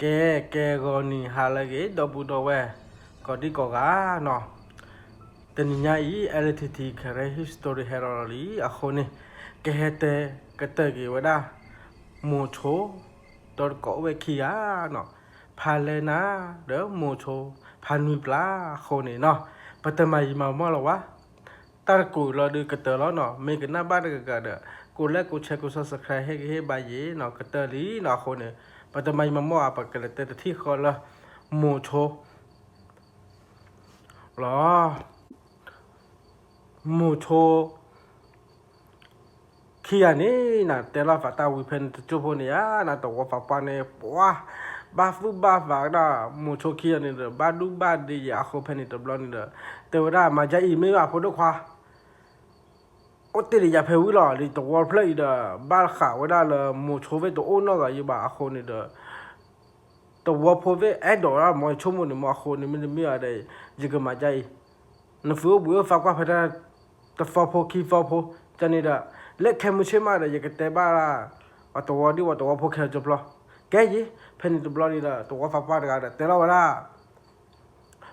ကဲ ကဲဂီၤနံၤဟါလၢအဂ့ၤ ဒီပုၢ်ဒီဝဲၢ် ကိးဒံကိးဂၤနီၤ, တနံၤညါအံၤ L T T Karen History ဟဲလီၤလံအဃိန့ၣ် ကဟဲတဲကတၢၢ်က့ၤဝဲဒၣ် မိၤဆိ ဒီးတကိးအိၣ်ဝဲခံဂၤနီၤ, ဖးလဲနၤ ဒီးမိၤဆိ ဖးနွံပျၢ်အဃိန့ၣ်နီၤ, ပတမၤယံာ်မၤမီၢ်လီၤဝဲ တၢ်တကိးလီၤဒုးကတၢၢ်လီၤနီၤ, မ့ၢ်ကနၣ်ဘၣ်တဂၤဂၤဒီး ကိး like ကိး share ကိး subscribe ဟ့ၣ်ဂံၢ်ဟ့ၣ်ဘါယ့ၤနီၤ ကတၢၢ်လံနီၤအဃိန့ၣ်, ပတမၤယံာ်မၤမီၢ်ဧါ ပကလဲၤတဲတထံၣ်ဃီလၢ မိၤဆိ လီၤ. မိၤဆိ ခံဂၤန့ၣ်နၤ တဲလီၤသးတၢ်ဝံၤဖဲန့ၣ်တကၠိၢ်ဖိန့ၣ်ဧါနၤ သဝီသးပှၢ်န့ၣ် ပှၤ ဘၣ်သူၣ်ဘၣ်သးဒၣ် မိၤဆိခံဂၤန့ၣ်ဒီး ဘၣ်ဒူၣ်ဘၣ်ဒ့ယဲၤအဃိဖဲန့ၣ်တဘျီန့ၣ်ဒီး တဲဝဲဒၣ် မၤကၢ်အံၤ မ့ၢ်ဘၣ်ဖိဒိၣ်ခွါ အိၣ်တ့ၢ်ဒီးယၤဖဲဝံၤလီၤ လံသဝီဖျၢၣ်အံၤဒီး ဘၣ်ဃးဝဲဒၣ်လၢမိၤဆိဖဲတအိၣ်နီတဂၤယဘၣ်အဃိန့ၣ်ဒီး သဝီဖိသ့ၣ်အဲၣ်ဒိးဝဲဒၣ်မ်ယဆိကမိၣ်န့ၣ်မ်အဃိန့ၣ် မ့တမ့ၢ်ဘၣ်ဒီး ယကမၤဒ်အံၤ, နသုအိၣ်ဘှံးအိၣ်သါကွၢ်ဖဲတၢ် တသီဖိခံသီဖိ ကန့ၣ်ဒီး လၢခဲမုၢ်ဆ့ၣ်မးဒီး ယကတဲဘၣ် ပှၤသဝီဒ်ပှၤသဝီဖိခဲလၢာ်ကၠိဖျီ, ကဲယံၤ ဖဲန့ၣ်တဘျီန့ၣ်ဒီး သဝီသးပှၢ်တဂၤဒီး တဲလီၤဝဲဒၣ်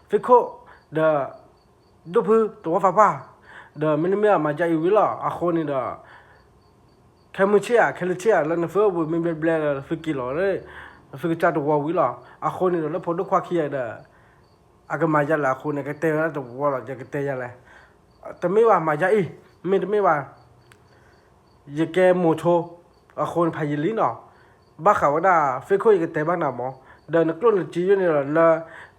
သ့ၣ်ခိၣ် ဒီး ဒိၣ်ဖုသဝီသးပှၢ်, ဒီးမ့တမ့ၢ်ဘၣ်မၤဒ်အံၤဝံၤလီၤ အဃိန့ၣ်ဒီး ခဲမုၢ်ဆ့ၣ်ဧါ ခဲလၢာ်ဆ့ၣ်ဧါ လၢနသုအိၣ်ဘှံးမ့ၢ်ဘျဲဘျဲဒီး သုက့ၤလီၤလၢ သုကစၢ်သဝီဝံၤလီၤ အဃိန့ၣ်ဒီး လၢဖိဒိၣ်ခွါခံဂၤဒီး အကမၤယၤလဲၣ်အဃိန့ၣ် ကတဲဝဲဒၣ်သဝီလီၤ ယကတဲယၤလဲၣ်, တမ့ၢ်ဘၣ်မၤဒ်အံၤ မ့တမ့ၢ်ဘၣ် ယကဲမိၤဆိ အဃိန့ၣ်ဖးယံာ်လံနီၤ, ဘၣ်ဃးဝဲဒၣ် သ့ၣ်ခိၣ် ယကတဲဘၣ်နၤမး, ဒီးနကျိၣ်နစ့ယိန့ၣ်ဒီး လၢ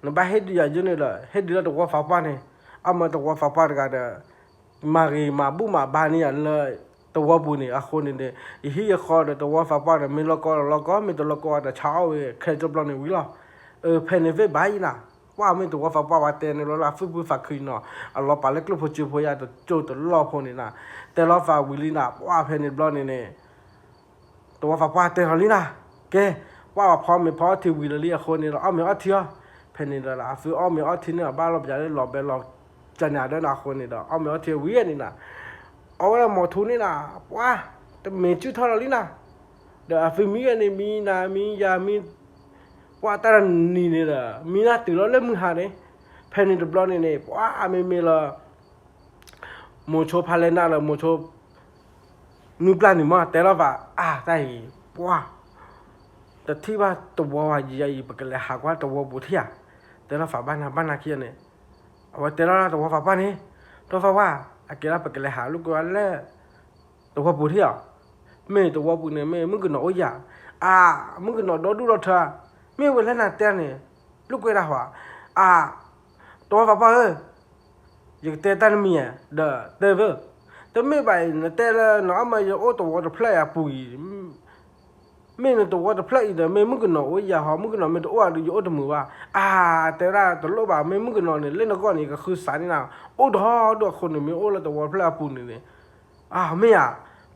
နဘၣ်ဟ့ၣ်ဒုးယၤယိန့ၣ်ဒီး ဟ့ၣ်ဒုးလၢသဝီသးပှၢ်န့ၣ်, အမ့ၢ်သဝီသးပှၢ်တဂၤဒီး မၤဂ့ၤမၤဘူၣ်မၤဘါန့ၢ်ယၤလၢ သဝီပူၤန့ၣ် အဃိန့ၣ်ဒီး ယဟံၣ်ယဃီဒီးသဝီသးပှၢ်ဒီး မ့ၢ်လီၢ်ကီဒီးလီၢ်ကီ မ့ၢ်တလီၢ်ကီဒီးဆါအီၣ်ဝဲခဲကၠိပျီန့ၣ်ဝံၤလီၤ, အဖဲန့ၣ်သ့ၣ်ဘၣ်ယံၤနၤ, ပှၢ်မ့ၢ်သဝီသးပှၢ်ဝဲတဲန့ၣ်လီၤလၢအသူၣ်ဖှံသးခုနီၤ, အလီၤပာ်လၢကျိၣ်ဖိစ့ဖိယါတကၠိတလီၢ်ဖိန့ၣ်နၤ, တဲလီၤသးဝံၤလံနၤ ပှၢ်ဖဲန့ၣ်တဘျီန့ၣ်န့ၣ် သဝီသးပှၢ်တဲလီၤလံနၤ, ကဲ, ပှၢ်ပှၤဖီမ့ၤဖီအီၣ်ထံဝံၤလၢလံအဃိန့ၣ်ဒီး အီၣ်မ့ၤအီထံအီၤ, ဖဲန့ၣ်ဒီး အသုအီၣ်မ့ၤအီထံန့ၣ် အဘၣ်လီၤပယၤလၢလီၤဘဲလီၤကန့ၣ်အဒၢနၤအဃိန့ၣ်ဒီး အီၣ်မ့ၤအီထံဝံၤန့ၣ်နၤ, အီၣ်ဝဲဒၣ်မီၤထူန့ၣ်နၤ, ပှၢ်, တမ့ၤစုၣ်ထီၣ်လီၤလံနၤ, ဒီးအသုမံဂၤန့ၣ် မံနၤမံယၤမံ ပှၢ်တၢ်တနံၤန့ၣ်ဒီး မံနၤတုၤလီၤလၢမုၢ်ဟါန့ၣ်, ဖဲန့ၣ်တဘျီန့ၣ်န့ၣ် ပှၢ်မ့မ့ၢ်လၢ မိၤဆိဖးလဲနၤလၢမိၤဆိ နွံပျၢ်န့ၣ်မ့ၢ်တဲလီၤသး အါ တၢ်အံၤ ပှၢ် တထံၣ်ဘၣ်သဝီဝဲယံၤယံၤ ပကလဲၤဟးကွၢ်သဝီပူၤထံၣ်ဧါ, တဲလီၤသးဘၣ်နၤဘၣ်နၤခံဂၤန့ၣ်, အဝဲတဲလီၤသဝီသးပှၢ်န့ၣ်, တီသးဝါ အကဲလၢပကလဲၤဟးလိာ်ကွဲဝဲလၢ သဝီပူၤထံၣ်ဧါ, မ့ၢ်သဝီပူၤန့ၣ် မ့ၢ်မုၣ်ကနီၤအိၣ်ယၤ, အါ မုၣ်ကနီၤဒီဒူၣ်ဒီထၢ, မ့ၢ်ဝဲလၢနၤတဲန့ၣ်, လိာ်ကွဲဒၣ်ဟီ, အါ သဝီသးပှၢ်ဧၢ, ယကတဲတၢ်တမံၤဧါ, ဒီးတဲသၢ, တမ့ၢ်ဘၣ်အံၤ နတဲလၢနအီၣ်မ့ၤယအိၣ်သဝီတဖျၢၣ်အံၤအပူၤအံၤ, မ့ၢ်နသဝီတဖျၢၣ်အံၤဒီး မ့ၢ်မုၣ်ကနီၤအိၣ်ယၤဟီ, မုၣ်ကနီၤမ့ၢ်တအိၣ်ဒီး ယအိၣ်တမုာ်ဘၣ်, အါ တဲဝဲဒၣ်တလိၣ်ဘၣ်, မ့ၢ်မုၣ်ကနီၤန့ၣ် လၢနဂီၢ်န့ၣ် ယကဃုစးန့ၢ်နၤ, အိၣ်ဒီးဟီဒီးအဃိန့ၣ် မ့ၢ်အိၣ်လၢသဝီတဖျၢၣ်အပူၤန့ၣ်န့ၣ် အါ မ့ၢ်ဧါ,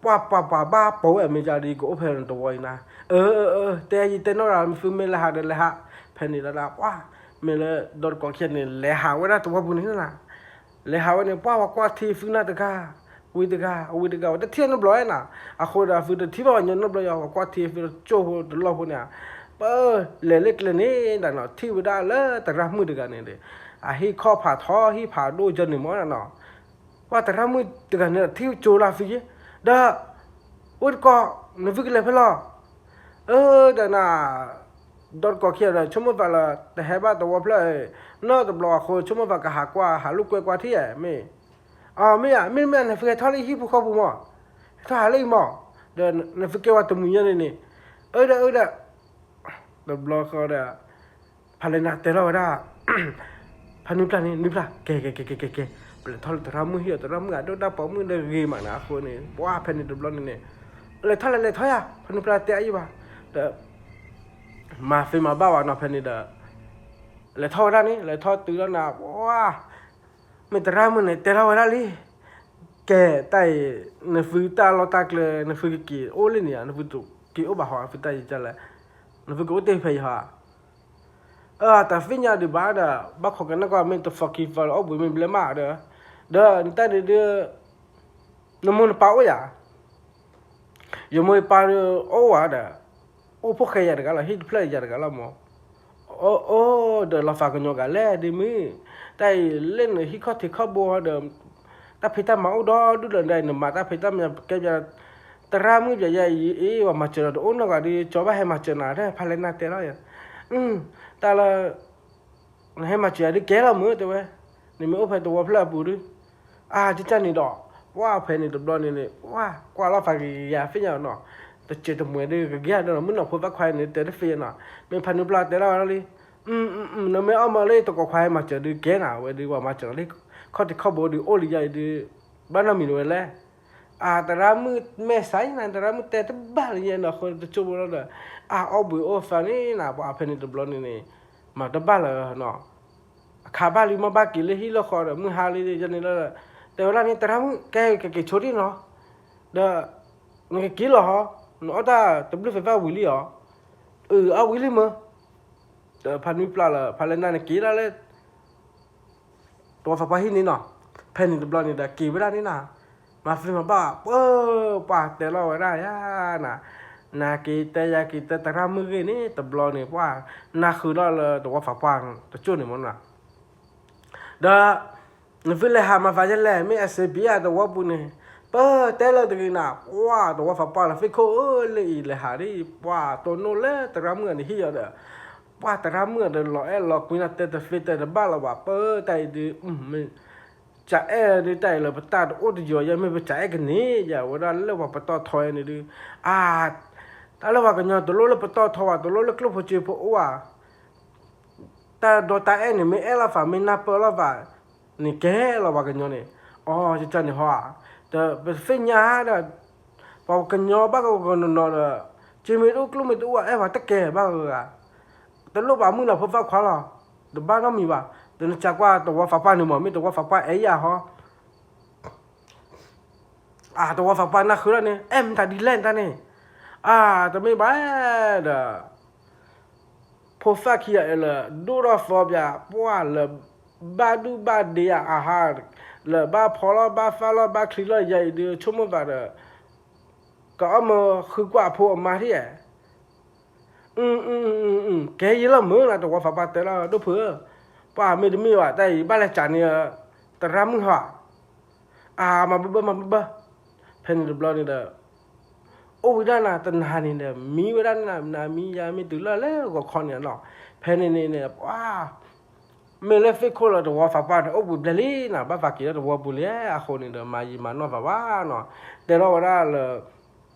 ပှၢ်ပှၤပှၤဘၣ်ပိာ်ဝဲအမဲာ်ကဒီး ကအိၣ်ဖဲနသဝီအံၤနၤ, အၢ အၢ အၢ တဲယတဲနီၣ်ရၤ မ့ၢ်သုမ့ၢ်လဲၤဟးဒီးလဲၤဟး, ဖဲန့ၣ်လၢဒၣ်ပှၢ်, မ့ၢ်လၢဒီတကိးခံဂၤန့ၣ် လဲၤဟးဝဲဒၣ်သဝီပူၤန့ၣ်နၤ, လဲၤဟးဝဲန့ၣ် ပှၢ်ပှၤကွၢ်ထံသုနၢ်တဂၤ, ဝံၤတဂၤ ဝံၤတဂၤ ဝဲတထံၣ်နီတဘျီဝဲနၤ, အဃိဒီးသုတထံၣ်ဘၣ်ပှၤညီနီတဘျီယၤ ပှၤကွၢ်ထံသုတကၠိဖိတလီၢ်ဖိန့ၣ်, ပလဲၤလၢကျဲန့ၣ်ဒီးနီၤ ထံၣ်ဝဲဒၣ်လၢသရၣ်မုၣ်တဂၤန့ၣ်ဒီး အဟံၣ်ခီၣ်ဖးထီ ဟံၣ်ဖးဒိၣ်ကၢန့ၣ်မ့ၢ်နၤနီၤ ပှၤသရၣ်မုၣ်တဂၤန့ၣ်ဒီး ထံၣ်ကၠိလၢသုယ့, ဒီး အိၣ်တကိး နသုကလဲၤဖဲလဲၣ်, အၢ ဒီးနၤ ဒီတကိးခံဂၤဒီး ဆိကမိၣ်သးလၢ တဟဲဘၣ်သဝီဖျၢၣ် နီတဘျီအဃိ ဆိကမိၣ်သးကဟးကွၢ် ဟးလိာ်ကွဲကွၢ်ထံၣ်ဧါ မ့ၢ်, အမ့ၢ်ဧါ မ့တမ့ၢ် နသုဟဲထီၣ်လၢဟံၣ်ဖိဃီပူၤမး, ဟဲထီၣ်ဟးလၢအံၤမး, ဒီးနသုကဲဝဲတမုာ်ညါန့ၣ်န့ၣ်, အၢ ဒီး အၢ ဒီး တဘျီဃီဒီး ဖးလဲနၤတဲလီၤဝဲဒၣ် ဖးနွံပျၢ်န့ၣ် နွံပျၢ် ကဲ ကဲ ကဲ ကဲ ကဲ ကဲ ပလဲၤထီၣ်လၢသရၣ်မုၣ်ဟံၣ်အီၤ သရၣ်မုၣ်အဒိၣ်တၢ်ပိာ်မုၣ်ဒီးဂ့ၤမးနၤအဃိန့ၣ် ပှၢ်ဖဲန့ၣ်တဘျီန့ၣ်န့ၣ် လဲၤထီၣ်လဲၤလဲၤထီၣ်ယၤ ဖးနွံပျၢ်တဲအယံၤဘၣ် ဒီး မၤသ့မၤဘၣ်ဝဲနီၤဖဲန့ၣ်ဒီး လဲၤထီၣ်ဝဲဒၣ်န့ၣ် လဲၤထီၣ်တုၤလီၤနၤ ပှၢ် မ့ၢ်သရၣ်မုၣ်န့ၣ်တဲထီၣ်ဝဲဒၣ်လံ ကဲ တၢ်အံၤ နသုတၢ်လီၢ်တၢ်ကျဲ နသုကက့ၤအိၣ်လၢန့ၣ်ဧါ နသုတက့ၤအိၣ်ဘၣ်ဟီ နသုတၢ်ယံၤကလဲၣ် နသုကအိၣ်တ့ၢ်ဖဲအံၤဟီ အတၢ်သ့ၣ်ညါဒံးဘၣ်ဒီး ဘၣ်ခိးကနၣ်ကွၢ် မ့ၢ်တသီခံသီလၢ အိၣ်ဘှံးမ့ၢ်ဘျဲမးဒီး ဒီးနတၢ်ဒုးဒုး နမိၢ်နပၢ်အိၣ်ယၤ ယမိၢ်ယပၢ်ဒုးအိၣ်ဝဲဒီး အိၣ်ဖှိၣ်ဃဲယၤတဂၤလီၤ, ဟံၣ်တဖျၢၣ်ယၤတဂၤလီၤမး. အိၣ် အိၣ်ဒီးလီၤဖးကညီၤဂၤလဲၣ်ဒ်မုၢ်, တၢ်အံၤလၢနဟံၣ်ခီၣ်ထံးခီၣ်ဘိဒီး တၢ်ဖံးတၢ်မၤအိၣ်ဒီဒူၣ်ဒီး နမၤတၢ်ဖံးတၢ်မၤကဲပ သရၣ်မုၣ်ပယၤယၤအံၤ အ့ၣ် ပှၤမၤစၢၤဒီးတအိၣ်နီတဂၤဒီး ကၠီဘၣ်ဟဲမၤစၢၤနၤ ဖါလဲၣ်နၢ်တဲလီၤ, တၢ်လၢ နဟဲမၤစၢၤယၤဒုးကဲလီၤမုၢ်တဲဝဲ, နမ့ၢ်အိၣ်ဖဲသဝီဖျၢၣ်အပူၤဒုး, အါ ကကၢ်န့ၣ်ဒီး ပှၢ်ဖဲန့ၣ်တဘျီန့ၣ်န့ၣ် ပှၢ်ကွၢ်လီၤဖးက့ၤယၤဖဲညါနီၤ, တစဲးတမှဲးဒုးကကဲဒီး မုၢ်နီၢ်ဖိသၣ်ခွါန့ၣ် တဲတသ့နီၤ, မ့ၢ်ဖါနုၢ်ပျၢ်တဲလီၤဝဲဒၣ်လံ, နမ့ၢ်အီၣ်မးလၢတကိးခွါဟဲမၤစၢၤဒုးကဲနၤဝဲဒုး ပှၤမၤစၢၤလီၤလံ, ခီၣ်ထံးခီၣ်ဘိဒုးအိၣ်လံယၤအံၤဒုး ဘၣ်နီတမံၤတဝဲလဲၣ် အသရၣ်မုၣ်မဲာ်ဆှးနၤ သရၣ်မုၣ်တဲတဘၣ်လၢယဲနီၤ ဃိတကၠိဖိလီၤဒီး အအိၣ်ဘှံးအိၣ်သါန့ၣ်နၤ ပှၤဖဲန့ၣ်တဘျီန့ၣ်န့ၣ် မၤတဘၣ်လၢၤနီၤ, အခါဘၣ်လံမ့ၢ်ဘၣ်က့ၤလၢဟံၣ်လၢဃီဒီး မုၢ်ဟါလံယဲန့ၣ်လီၤ, တဲဝဲဒၣ်န့ၣ် သရၣ်မုၣ် ကဲကက့ၤဆိဒံးနီၤ, ဒီး နကက့ၤလီၤဟီ, နအီၣ်တၢ်တဘျုးဖဲဘၣ်ဝံၤလံအီၤ, အၢ အီၣ်ဝံၤလံမ့ၢ်, ဒီးဖါနုၢ်ပျၢ်လၢ ဖါလဲၢ်နၢ်န့ၣ်က့ၤလီၤလၢ သဝီဖးပှၢ်ဟံၣ်န့ၣ်နီၤ, ဖဲန့ၣ်တဘျီန့ၣ်ဒီးက့ၤဝဲဒၣ်န့ၣ်နၤ, မၤသ့မၤဘၣ် ပှၢ် ပှၢ်တဲလီၤဝဲဒၣ်ယၤနၤ, နၤက့ၤတဲယၤက့ၤတဲသရၣ်မုၣ်ဂ့ၢ်န့ၣ် တဘျီန့ၣ် ပှၢ်နၢ်ဃုာ်ဒီးလၢသဝီဖးပှၢ်တကၠိၣ်န့ၣ်မ့ၢ်နၤ, ဒီး နသုလဲၤဟးမၤသးယဲလဲၣ် မ့ၢ်အစ့ဘံယၤသဝီပူၤန့ၣ်, ပတဲလၢတဂ့ၤနၤ, ပှၢ်သဝီဖးပှၢ်လၢသ့ၣ်ခိၣ်ဧၢလၢအံၤလဲၤဟးဒ်အံၤ ပှၢ်တိၢ်နီၣ်လၢသရၣ်မုၣ်အန့ၣ်ဟံၣ်အီၤဒီး ပှၢ်သရၣ်မုၣ်အဒီးလီၤအဲၣ်လီၤကွံနၤတဲတသ့တဲတဘၣ်လၢၤဘၣ် ပတၢ်အံၤဒုး ကအဲၣ်ဒုးတၢ်အံၤလၢပတၢ်တအိၣ်တယီၤယဲ မ့ၢ်ပကအဲၣ်ကန့ၢ်ယၤဝဲဒၣ်လၢပှၤပတီၢ်ထီယဲန့ၣ်ဒုး, အါ တၢ်လၢပှၤကညီတလိၣ်လၢပတီၢ်ထီဘၣ် တလိၣ်လၢကျိၣ်ဖိစ့ဖိအိၣ်ဘၣ်, တၢ်ဒီးတၢ်အဲၣ်န့ၣ် မ့ၢ်အဲၣ်လီၤဖး မ့ၢ်နၢ်ပၢၢ်လီၤဖးန့ၣ် ကဲလီၤပှၤကညီန့ၣ်, အီ ကကၢ်န့ၣ်ဟီဧါ, ဒီးပသ့ၣ်ညါဒီး ပှၤကညီဘၣ်ကနီၤနီၤဒီး က့မ့ၢ်တအိၣ်ကျိၣ်မ့ၢ်တအိၣ် အဲၣ်ပှၤတကဲဘၣ်ဂၤ, တလိၣ်ဘၣ်မုၢ်လၢဖိသၣ်ခွါလီၤ, တဘၣ်နီတမံၤဘၣ်, ဒီးနကးကွၢ်သဝီဖးပှၢ်န့ၣ်မး မ့ၢ်သဝီဖးပှၢ်အဲၣ်ယၤဟီ အါ သဝီဖးပှၢ်နၢ်ဃုာ်လီၤန့ၣ် အဲၣ်မတၤဒ်လဲၣ်နတၢ်န့ၣ်, အါ တမ့ၢ်ဘၣ်ဒီး ဖိသၣ်ခံဂၤအံၤလၢ ဒိၣ်ထီၣ်သီပၠး ပှၢ်လၢ ဘၣ်ဒူၣ်ဘၣ်ဒ့ယၤအဟါ, လၢဘၣ်ဖီလီၤဘၣ်သၣ်လီၤဘၣ်ချံလီၤယၤအံၤဒုး ဆိကမိၣ်သးဒီး ကအီၣ်မၢဃုကွၢ်အဖိအမါထံၣ်ဧါ ကဲယဲလီၤမုၢ်လၢသဝီဖးပှၢ်တဲလီၤ ဒိၣ်ဖုဧၢ, ပှၢ်မ့တမ့ၢ်ဘၣ် တၢ်အံၤဘၣ်လဲၤကးန့ၢ် သရၣ်မုၣ်ဟီဧါ, အါ မၤဘၢဘၢ မၤဘၢဘၢ, ဖဲန့ၣ်တဘျီန့ၣ်ဒီး အိၣ်ဝဲဒၣ်နၤတနၤန့ၣ်ဒီး မံဝဲဒၣ်နၤ နၤမံယၤမ့ၢ်တုၤလၢလၢဂီၤခီန့ၣ်နီၤ, ဖဲန့ၣ်န့ၣ်န့ၣ် ပှၢ် မ့ၢ်လၢသ့ၣ်ခိၣ်လၢသဝီဖးပှၢ်န့ၣ် အိၣ်ဘှံးဘျဲၣ်လံနၤ ဘၣ်သးက့ၤလၢသဝီပူၤလံ အဃိန့ၣ်ဒီး မၤယံာ်မၤနီၢ်သးဘၣ်နီၤ, တဲလီၤဝဲဒၣ်လၢ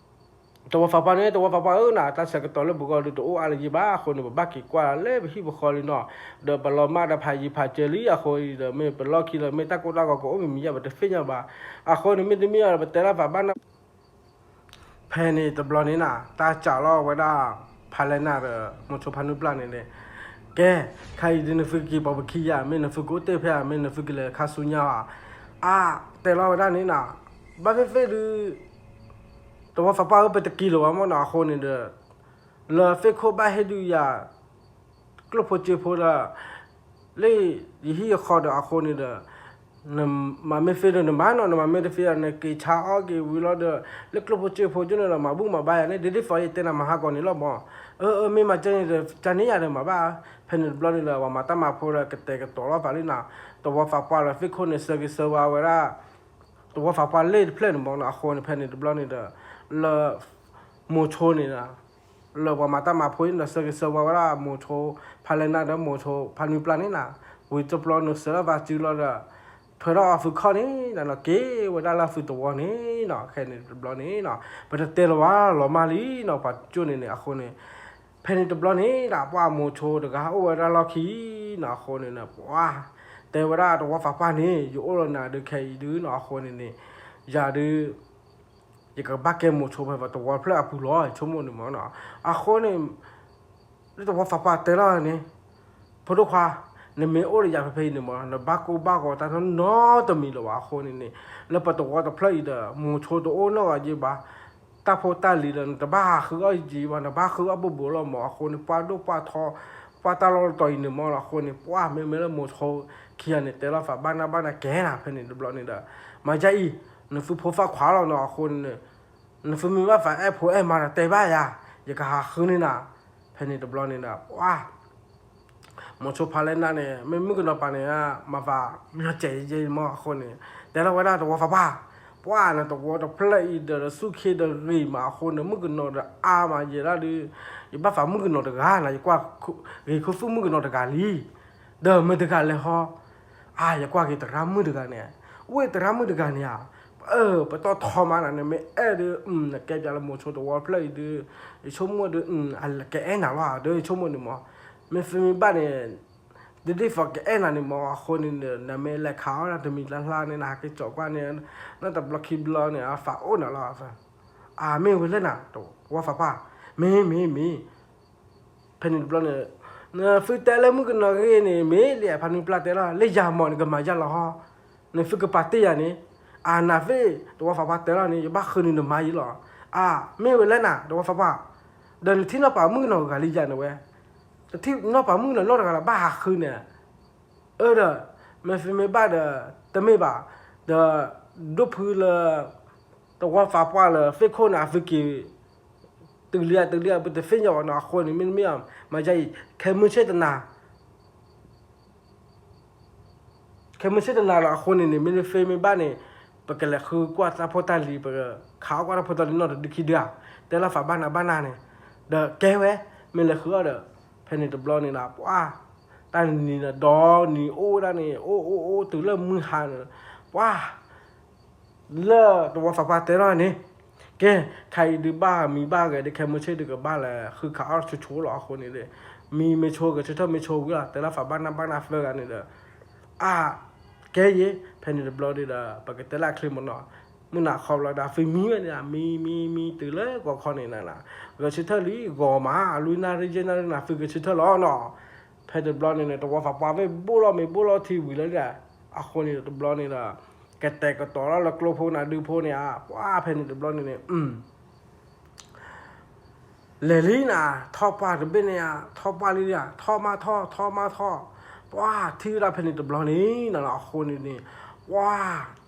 သဝီဖးပှၢ်န့ၣ် သဝီဖးပှၢ်ဧၢနၤ တၢ်ဆၢကတီၢ်လၢပဂီၢ်ဒုးတအိၣ်အါလၢၤယံၤဘၣ် အဃိန့ၣ် ပဘၣ်က့ၤကွၢ်လၢပဟံၣ်ပဃီလံနီၤ, ဒီးပလီၤမၢ်ဒီးဖးယံၤဖးစၢၤလံ အဃိဒီး မ့ၢ်ပလီၢ်ခံလၢမ့ၢ်တၢ်ကိၢ်တၢ်ဂီၤကအိၣ်မံၤမံၤယါ ပတသ့ၣ်ညါဘၣ်, အဃိန့ၣ်မ့တမ့ၢ်ဒီး ပတဲလီၤသးဘၣ်နီၤ ဖဲန့ၣ်တဘျီန့ၣ်နၤ တၢ်စးလီၤဝဲဒၣ် ဖါလဲၢ်နၢ်ဒီး မိၤဆိဖါနုၢ်ပျၢ်န့ၣ်န့ၣ်, ကဲ ခါအံၤဒုးနသုက့ၤပိာ်ပခံယၤ မ့ၢ်နသုကအိၣ်တ့ၢ်ဖဲဧါ မ့ၢ်နသုကလဲၤခါဆူညါဧါ, အါ တဲလီၤဝဲဒၣ်န့ၣ်နၤ, ဘၣ်သ့ၣ်သ့ၣ်ဒုး သဝီဖးပှၢ်ဧၢ ပတက့ၤလၢၤဘၣ်မ့ၢ်နီၤ အဃိန့ၣ်ဒီး လၢသ့ၣ်ခိၣ်ဘၣ်ဟ့ၣ်ဒုးယၤ ကျိၣ်ဖိစ့ဖိဒီး လၢယဟံၣ်ယဃီဒီးအဃိန့ၣ်ဒီး နမၤမ့ၢ်သ့ဒီးနမၤနီၤ နမၤမ့ၢ်တသ့ဒီး နက့ၤဆါအီၣ်က့ၤဝံၤလီၤဒီး လၢကျိၣ်ဖိစ့ဖိကၠိန့ၣ်ဒီး မၤဘူၣ်မၤဘါယၤန့ၣ် ဒ်သိးယတဲနၤမၤဟးဂီၤန့ၣ်လီၤမး, အၢ အၢ မ့ၢ်မၤကၢ်န့ၣ်ဒီး ကၢ်န့ၢ်ယၤဒီးမၤဘၣ်, ဖဲန့ၣ်တဘျီန့ၣ်ဒီး ပှၤမၤတၢ်မၤဖိဒီးကတဲာ်ကတီၤလီၤသးလံနၤ, သဝီဖးပှၢ်လၢသ့ၣ်ခိၣ်န့ၣ် ဆၢဂ့ၤဆၢဝါဝဲဒၣ် သဝီဖးပှၢ်လၢတဖျၢၣ်န့ၣ်မ့ၢ်နီၤ အဃိန့ၣ် ဖဲန့ၣ်တဘျီန့ၣ်ဒီး လၢ မိၤဆိန့ၣ် လၢပှၤမၤတၢ်မၤဖိအံၤဒီး ဆၢဂ့ၤဆၢဝါဝဲဒၣ်မိၤဆိ ဖါလဲၢ်နၢ်ဒီးမိၤဆိ ဖါနုၢ်ပျၢ်န့ၣ်နၤ, ဝံၤတဘျီနုာ်စၢၤလီၤသးစုလီၤဒီး ထွဲထီၣ်အီၤသုခီၣ်န့ၣ် နက့ၤဝဲဒၣ်လၢသုသဝီန့ၣ်နီၤ, ခဲန့ၣ်တဘျီန့ၣ်နီၤ ပတတဲလၢၤဘၣ်လီၤမၢ်လံနီၤ ပှၤကၠိန့ၣ်န့ၣ် အဃိန့ၣ် ဖဲန့ၣ်တဘျီန့ၣ် တၢ်ပှၢ်မိၤဆိတဂၤအိၣ်ဝဲဒၣ်လီၢ်ခံနီၤ အဃိန့ၣ် ပှၤ တဲဝဲဒၣ်သဝီဖးပှၢ်န့ၣ် ယအိၣ်လၢနၤဒုးခဲအံၤဒုးနီၤ အဃိန့ၣ်န့ၣ် ယၤဒုး ယကဘၣ်ကဲမိၤဆိဖဲသဝီဖျၢၣ်အပူၤလီၤ ယဆိကမိၣ်န့ၣ်မ့ၢ်နီၤ, အဃိန့ၣ် လၢသဝီဖးပှၢ်တဲလီၤန့ၣ် ဖိဒိၣ်ခွါ နမ့ၢ်အိၣ်ဒီးယၤဖဲဖဲအံၤန့ၣ်မ့ၢ် နဘၣ်ကိၢ်ဘၣ်ဂီၤတၢ်နီတမံၤလၢၤဘၣ် အဃိန့ၣ်န့ၣ် လၢပသဝီတဖျၢၣ်အံၤဒီး မိၤဆိတအိၣ်နီတဂၤယံၤဘၣ်, တၢ်ဖိတၢ်လံၤဒီး နတဘၣ်ဟးဃုအီၣ်ယံၤဘၣ် နဘၣ်ဃုအီၣ်ဘိးဘိးလီၤမ့ၢ် အဃိန့ၣ် ပှၢ်ဒိၣ်ပှၢ်ထီ ပှၢ်တၢ်လီၢ်တတီၤအံၤန့ၣ်မ့ၢ်နီၤ အဃိန့ၣ် ပှၢ်မ့မ့ၢ်လၢမိၤဆိခံဂၤန့ၣ် တဲလီၤသးဘၣ်နၢ်ဘၣ်နၢ်ကဲနၤ ဖဲန့ၣ်တဘျီန့ၣ်ဒီး မၤယါအံၤ နသုဖိသၣ်ခွါလီၤနီၤ အဃိန့ၣ် နသုမ့ၢ်ဘၣ်သးအဲၣ်ဖိအဲၣ်မါဒီးတဲဘၣ်ယၤ, ယကဟးဃုန့ၢ်နၤ. ဖဲန့ၣ်တဘျီန့ၣ်ဒီး ပှၤ မိၤဆိဖါလဲၣ်နၢ်န့ၣ် မ့ၢ်မုၣ်ကနီၤပၤန့ၣ် မၤသး မၤစဲးယဲယဲမ့ၢ်အဃိန့ၣ် တဲလီၤဝဲဒၣ်သဝီသးပှၢ်, ပှၤနသဝီတဖျၢၣ်အံၤဒီး စူၢ်ခ့ဒီးဂ့ၤမးအဃိန့ၣ် မုၣ်ကနီၤဒီးအါမးယဲဒၣ်ဒီး ယဘၣ်သးမုၣ်ကနီၤတဂၤနၤ ယကွၢ်ဂ့ၤခိၣ်သူၣ်မုၣ်ကနီၤတဂၤလံ. ဒီးမ့ၢ်တဂၤလဲၤဟီ, အါ ယကွၢ်က့ၤသရၣ်မုၣ်တဂၤန့ၣ်, ဝ့ၢ်သရၣ်မုၣ်တဂၤန့ၣ်ဧါ, ပတီၢ်ထီမးနၤ နမ့ၢ်အဲၣ်ဒုး နကဲပၠးလၢမိၤဆိသဝီဖျၢၣ်အံၤဒုး ယဆိကမိၣ်ဒုး ကအဲၣ်နၤလီၤ ဒီးယဆိကမိၣ်န့ၣ်မး, မ့ၢ်သ့မ့ၢ်ဘၣ်န့ၣ် ဒ်ဒ်သိးကအဲၣ်နၤန့ၣ်မး အဃိန့ၣ် နမ့ၢ်လဲၤခးအီၣ်ဒၣ်တမံၤလၢ်လၢ်န့ၣ် နဟးက့ၤကၠီၤကွၢ်န့ၣ် နီၢ်တဘျီခံဘျီန့ၣ် အသးအိၣ်နၤလီၤ. အါ မ့ၢ်ဝဲလဲၣ်နၤ သဝီသးပှၢ်, မ့ၢ်မ့ၢ်မ့ၢ် ဖဲန့ၣ်တဘျီန့ၣ် နသုတဲလၢမုၣ်ကနီၤဂ့ၤန့ၣ် မ့ၢ်လံ ဖါနုပျၢ်တဲလီၤ လၢယၤမး နကမၤယၤလီၤဟီ, နသုကပာ်တ့ၢ်ယၤန့ၣ်, အါ နသ့ၣ် သဝီသးပှၢ်တဲလီၤန့ၣ် ယဘၣ်ဃုန့ၢ်နမါယံၤလီၤ. အါ မ့ၢ်ဝဲလဲၣ်နၤ သဝီသးပှၢ်, ဒီးနထံၣ်နီၢ်ပၤမုၣ်ကနီၤဂၤလံယၤန့ၣ်ဝဲ, နထံၣ်နီၢ်ပၤမုၣ်ကနီၤနီတဂၤလၢၤဘၣ်ဟးဃုန့ၣ် အၢ ဒီး မ့ၢ်သ့မ့ၢ်ဘၣ်ဒီး တမ့ၢ်ဘၣ်, ဒီး ဒိၣ်ဖုလၢ သဝီသးပှၢ်လၢသ့ၣ်ခိၣ်န့ၣ် အသုက့ၤ တုၤလံဧါ တုၤလံဧါ ပတသ့ၣ်ညါဘၣ်နီၤ အဃိန့ၣ် မ့တမ့ၢ် မၤယါအံၤ ခဲမုၢ်ဆ့ၣ်တနၤ ခဲမုၢ်ဆ့ၣ်တနၤလီၤ အဃိန့ၣ်န့ၣ် မ့ၢ်သ့မ့ၢ်ဘၣ်န့ၣ် ပကလဲၤဃုကွၢ်တၢ်ဖိတၢ်လံၤ ပကခးအီၣ်ကွၢ်တၢ်ဖိတၢ်လံၤနီၢ်တဒုခံဒုဧါ, တဲလီၤသးဘၣ်နၤဘၣ်နၤန့ၣ်, ဒီးကဲဝဲ မ့ၢ်လဲၤဃုအီၣ်ဒီး ဖဲန့ၣ်တဘျီန့ၣ်ဒီး ပှၤ တၢ်နံၤန့ၣ်ဒီးနံၤအိၣ်ဝဲဒၣ်န့ၣ် အိၣ်အိၣ်အိၣ်တုၤလၢမုၢ်ဟါန့ၣ် ပှၤ လၢသဝီသးပှၢ်တဲထီၣ်န့ၣ်, ကဲ ခါအံၤဒုးဘၣ်မံဘၣ်ဂဲၤဒ်ခဲမုၢ်ဆ့ၣ်ဒုးကဘၣ်လဲၤဃုခးအီၣ်ဆိဆိလီၤ အဃိန့ၣ်ဒီး မံမ့ၢ်ဆိဂဲၤဆၢထၢၣ်မ့ၢ်ဆိဝံၤလီၤ တဲလီၤသးဘၣ်နၤဘၣ်နၤသၢဂၤန့ၣ်ဒီး အါ ကဲယဲ ဖဲန့ၣ်တဘျီဒုးဒီး ပကတဲလၢအချ့မးနီၤ, မုၢ်နၤခီဘျီဒီး သုမံဝဲန့ၣ် မံမံမံတုၤလၢကီၢ်ခီန့ၣ်နၤ, ဂဲၤဆၢထၢၣ်လံ ဂီၤမး လွံၢ်နၣ်ရံၣ်ယဲၢ်နၣ်ရံၣ်နၤ သုဂဲၤဆၢထၢၣ်လီၤနီၤ. ဖဲတဘျီန့ၣ်န့ၣ် သဝီသးပှၢ်ဝဲဘိၣ်လီၤမ့ၢ်ဘိၣ်လီၤထံဝံၤလၢဒၣ်, အဃိန့ၣ်တဘျီန့ၣ်ဒီး ကတဲာ်ကတီၤလီၤလၢကျိဖိနၤဒုဖိန့ၣ်ဧါ, ပှၤဖဲန့ၣ်တဘျီန့ၣ်န့ၣ် လဲၤလံနၤ ထီၣ်ပှၢ်တဘ့ၣ်န့ၣ်ဧါ, ထီၣ်ပှၢ်လံဧါ, ထီၣ်မးထီၣ် ထီၣ်မးထီၣ်, ပှၤထံၣ်ဝဲဒၣ်ဖဲန့ၣ်တဘျီန့ၣ်နၤလီၤ အဃိန့ၣ်န့ၣ် ပှၤ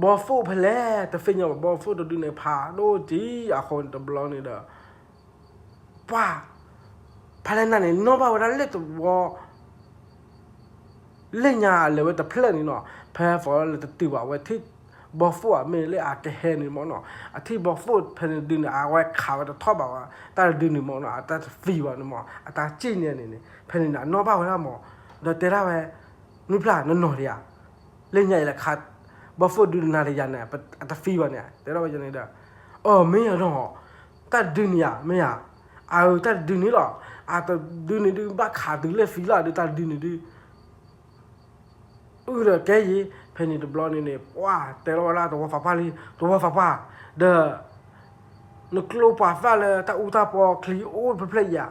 ဘီသိၣ်ဖဲလဲၣ် တသ့ၣ်ညါဘၣ် ဘီသိၣ်တဒုန့ၣ် ဖးဒိၣ်ကံ အဃိန့ၣ်တဘျီန့ၣ်ဒီး ပှၤ ဖါလဲၣ်နၢ်န့ၣ် နီၣ်ဘၣ်ဝဲဒၣ်လၢသဝီ လၢညါလဲၤဝဲတဖျၢၣ်န့ၣ်နီၤ, ဖဲသီလၢတတုၤဘၣ် အဝဲထံၣ်ဘီသိၣ်ဧါ မ့ၢ်လၢအကဟဲန့ၣ်မ့ၢ်နီၤ, အထံၣ်ဘီသိၣ်ဖဲန့ၣ်ဒုန့ၣ် အဝဲခးဝဲတထီၣ်ဘၣ်ဝဲ တၢ်တဒုန့ၣ်မ့ၢ်နီၤ, အတၢ်တသံဘၣ်န့ၣ်မ့ၢ် အတၢ်စံၣ်န့ၣ်န့ၣ် ဖဲန့ၣ်အနီၣ်ဘၣ်ဝဲဒၣ်မ့ၢ်, ဒီးတဲဒၣ်ဝဲ နုၢ်ဖျၢၣ်နနီၢ်ဒံးဧါ, လၢညါအံၤလဲၤခး ဘီသိၣ်ဒုနၤတယၤန့ၣ် အတသံဘၣ်န့ၣ် တဲဒၣ်ဝဲန့ၣ်ဒီး, အိ မ့ၢ်ယၤနီၤ, တၢ်တဒုန့ၣ်ဧါ မ့ၢ်ဧါ, အၢ တၢ်တဒုန့ၣ်လီၤ, အတဒုန့ၣ်ဒု ဘၣ်ခးတုၤလၢသံလီၤဒု တၢ်တဒုန့ၣ်ဒု အုၣ်ဒီးကဲယံၤ ဖဲန့ၣ်တဘျီန့ၣ်န့ၣ် ပှၤတဲလီၤဝဲဒၣ်သဝီသးပှၢ်လံ သဝီသးပှၢ်, ဒီး နကျိပှၤသၣ်လၢတၢ်အူတၢ်ပီချံအိၣ်ဖျၢၣ်ဖျၢၣ်ယၤ,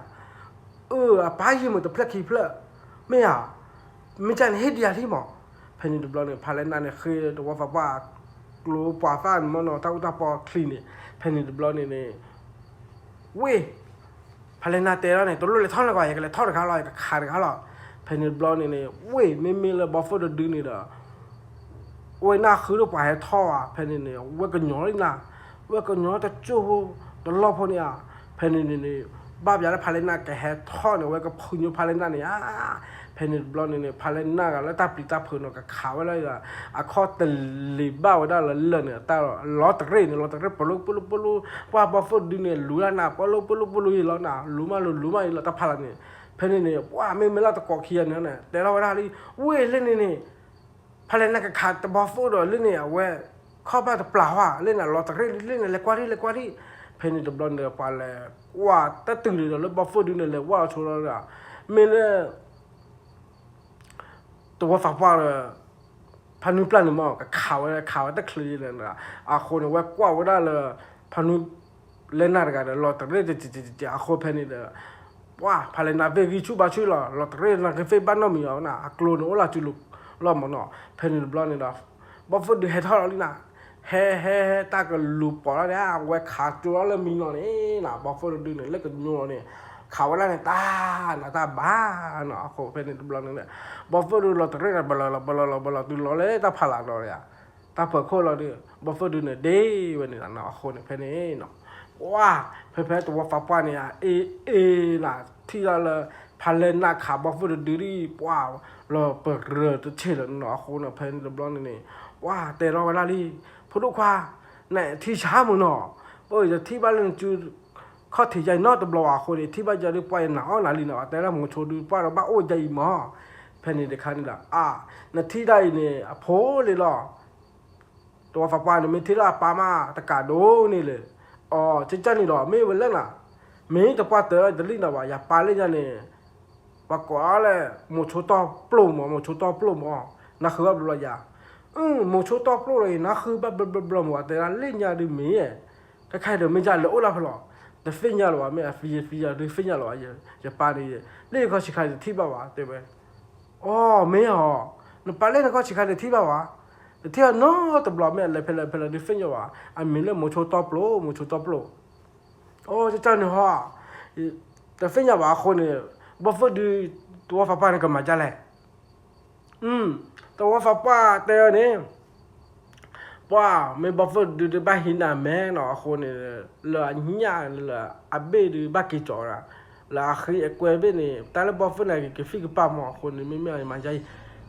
အၢ အပၢ်ယံာ်မုာ်တဖျၢၣ်ခံဖျၢၣ်, မ့ၢ်ဧါ, မ့ၢ်ကန့ၣ်ဟ့ၣ်ဒံးယၤလံမး, ဖဲန့ၣ်တဘျီန့ၣ် ဖါလဲၣ်နၢ်န့ၣ်ဃ့သဝီသးပှၢ် ကျိပှၤသၣ်န့ၣ်မ့ၢ်နီၤ တၢ်အူတၢ်ပီချံန့ၣ်, ဖဲန့ၣ်တဘျီန့ၣ်န့ၣ် ဝ့ၢ် ဖါလဲၣ်နၢ်တဲလီၤန့ၣ် တလိၣ်လဲၤထီၣ်လၢၤဘၣ် ယကလဲၤထီၣ်တခါလီၤ ယကခးတခါလီၤ, ဖဲန့ၣ်တဘျီန့ၣ်န့ၣ် ဝ့ၢ် မ့မ့ၢ်လၢဘီသိၣ်တဒုန့ၣ်ဒီး ဝဲနၢ်ဃုတပှၤဟဲထီၣ်ဧါ ဖဲန့ၣ်န့ၣ် ဝဲကညီလံနၤ, ဝဲကညီတကၠိၢ်ဖိတလီၢ်ဖိန့ၣ်ဧါ, ဖဲန့ၣ်န့ၣ်န့ၣ် ဘၣ်ပျးလၢဖါလဲၣ်နၢ်ကဟဲထီၣ်န့ၣ် ဝဲကဖုညိဖါလဲၣ်နၢ်န့ၣ်ဧါ, ဖဲန့ၣ်တဘျီန့ၣ်န့ၣ် ဖါလဲၣ်နၢ်ဂၤလၢတၢ်ပျံၤတၢ်ဖုးနီၤ ကခးဝဲလၢ အခီၣ်တလံၤဘၣ်ဝဲဒၣ်လၢလၢၢ်န့ၣ် တၢ်လီၤတရ့ၣ်န့ၣ် လီၤတရ့ၣ်ပလိပလိပလိ, ပှၤဘီသိၣ်ဒုန့ၣ် လူၤဒၣ်နၤ ပလိပလိပလိယံၤလီၤနၤ လူၤမးလူၤလူၤမးယံၤလီၤ တၢ်ဖးလီၤန့ၣ်, ဖဲန့ၣ်န့ၣ် ပှၤမ့မ့ၢ်လၢတကိးခံဂၤန့ၣ် တဲလီၤဝဲဒၣ်လံ, ဝ့ၢ်လၢန့ၣ်န့ၣ် ဖါလဲၣ်နၢ်ကခးတဘီသိၣ်ဒီးလၢန့ၣ် အဝဲ ခီၣ်ဘၣ်တပျၢ်ဟီ လၢန့ၣ် လီၤတရ့ၣ်လၢန့ၣ် လဲၤကွၢ်ဒံး လဲၤကွၢ်ဒံး, ဖဲန့ၣ်တဘျီန့ၣ် ပှၤလဲၤကွၢ်တတုၤန့ၣ်ဒီး လၢဘီသိၣ်ဒုန့ၣ် လဲၤဝဲအီၤဆိလီၤဒီး မ့ၢ်လၢ သဝီသးပှၢ်ဒီး ဖါနုပျၢ်န့ၣ်မ့ၢ် ကခးဝဲ ခးဝဲတချုးန့ၣ် အဃိန့ၣ် ဝဲကွၢ်ဝဲဒၣ်လၢ ဖါနု လဲၣ်နၢ်တဂၤဒီး လီၤတရ့ၣ်တကဲးကဲးကဲး အဃိဖဲန့ၣ်ဒီး ပှၤ ဖါလဲၣ်နၢ်သ့ၣ်ဂံၢ်ဆူၣ်ဘါဆူၣ်လီၤ လီၤတရ့ၣ်နၢ်ကသ့ၣ်ဘၣ်နီတမံၤအီၤနၤ အကျိန့ၣ်အိၣ်လၢစုလိၤလီၤမ့ၢ်နီၤ ဖဲန့ၣ်တဘျီန့ၣ်ဒီး ဘီသိၣ်ဒုဟဲထီၣ်လီၤလံနၤ ဟဲဟဲဟဲ တၢ်ကလူၤပိာ်လီၤန့ၣ် အဝဲခးကၠိလီၤလၢမံနီၤန့ၣ်နၤ ဘီသိၣ်တဒုန့ၣ် လၢကညီန့ၣ် ခးဝဲဒၣ်န့ၣ် တၢ်နးတၢ်ဘၣ်နီၤ အဃိဖဲန့ၣ်တဘျီန့ၣ် ဘီသိၣ်ဒုလီၤတရ့ၣ်န့ၣ် ဘလီၤလီၤ ဘလီၤလီၤ ဘလီၤတုၤလီၤလၢတၢ်ဖးလးဒီး တၢ်ဖၢခိၣ်လီၤဒီး ဘီသိၣ်ဒုန့ၣ် ဒ့ဝဲန့ၣ်နၤ အဃိန့ၣ် ဖဲန့ၣ်နီၤ ပှၢ် ဖဲဖဲသဝီသးပှၢ်န့ၣ် အ့ၣ်အ့ၣ်နၤ ထံၣ်ဒၣ်လၢ ဖးလဲၢ်နးခးဘီၣ်ဖုၣ်တဒုဒံး ပှၢ် လီၤပရၢတဆ့ၣ်လၢၤနီၤ အဃိန့ၣ် ဖဲန့ၣ်တဘျီန့ၣ်န့ၣ် ပှၢ်တဲထီၣ်ဝဲဒၣ်လံ ဖိဒိၣ်ခွါ နထံၣ်ဆါမုၢ်နီၤ ပယထံၣ်ဘၣ်လၢနစု ခီၣ်ထံးယါအံၤနီတဘျီဘၣ်အဃိန့ၣ် ထံၣ်ဘၣ်ယၤဒုး ပှၢ်ယနာ်အီၣ်နၤလံနီၤ တဲဒၣ်မိၤဆိဒုး ပှၢ်ဒီးဘၣ်အိၣ်ယၤအံၤမး ဖဲန့ၣ်တခါန့ၣ်ဒီး အါ နထံၣ်ဒၣ်အံၤန့ၣ် အဖိလံလီၤ သဝီသးပှၢ်န့ၣ် မ့ၢ်ထံၣ်လၢအပၢ်မးတကးဒိၣ်န့ၣ်လၢ အီ ကၢ်ကၢ်န့ၣ်ဒီး မ့ၢ်ဝဲလၢနၤ မ့ၢ်တပှၢ်တဲလၢတလံၣ်နၤဘၣ် ယပၢ်လၢညါန့ၣ် ပှၤကိးအီၤလဲၣ် မိၤဆိတီၢ်ပျိၢ်မး မိၤဆိတီၢ်ပျိၢ်မး နၢ်ဃုဘၣ်ဘျီဘျီယၤ အၢ မိၤဆိတီၢ်ပျိၢ်လီၤအံၤ နၢ်ဃုဘၣ်ဘျီဘျီဘျီမး တဲဒၣ်လၢညါဒုးမ့ၢ် တခါဒီးမ့ၢ်ယၤလဲၤအိၣ်လၢဖဲလီၤ တသ့ၣ်ညါလၢၤဘၣ် မ့ၢ်အသံယသံယၤဒုးသ့ၣ်ညါလၢၤဘၣ် ယပၢ်န့ၣ် လၢယခီၣ်ဆံးခါန့ၣ်တထံၣ်ဘၣ်ဘၣ် တဲဝဲ အိ မ့ၢ်ဧါ နပၢ်လၢနခီၣ်ဆံးခါန့ၣ်တထံၣ်ဘၣ်ဘၣ် တထံၣ်အီၤနီတဘျီ မ့ၢ်အလဲၤဖဲလဲၣ်ဖဲလဲၣ်ဒုးသ့ၣ်ညါဘၣ် အမံၤလၢမိၤဆိတီၢ်ပျိၢ် မိၤဆိတီၢ်ပျိၢ် အိ ကၢ်ကၢ်န့ၣ်ဟီ တသ့ၣ်ညါဘၣ်အဃိန့ၣ် ဘီၣ်သိၣ်ဒုး သဝီသးပှၢ်န့ၣ်ကမၤဒ်လဲၣ် သဝီသးပှၢ်တဲအီၤန့ၣ် ပှၢ် မ့ၢ်ဘီၣ်သိၣ်ဒုးတဘၣ်ဟံးနၤမဲနီၤ အဃိန့ၣ် လၢအညၣ်လၢအဘ့ၣ်ဒုးဘၣ်က့ၤကၠီၤဒၣ် လၢအဃံအကွဲဘ့ၣ်န့ၣ် တၢ်လၢဘီၣ်သိၣ်န့ၣ်ကက့ၤဖံးကပၢ်မးအဃိန့ၣ် မ့မ့ၢ်အမၤယါအံၤ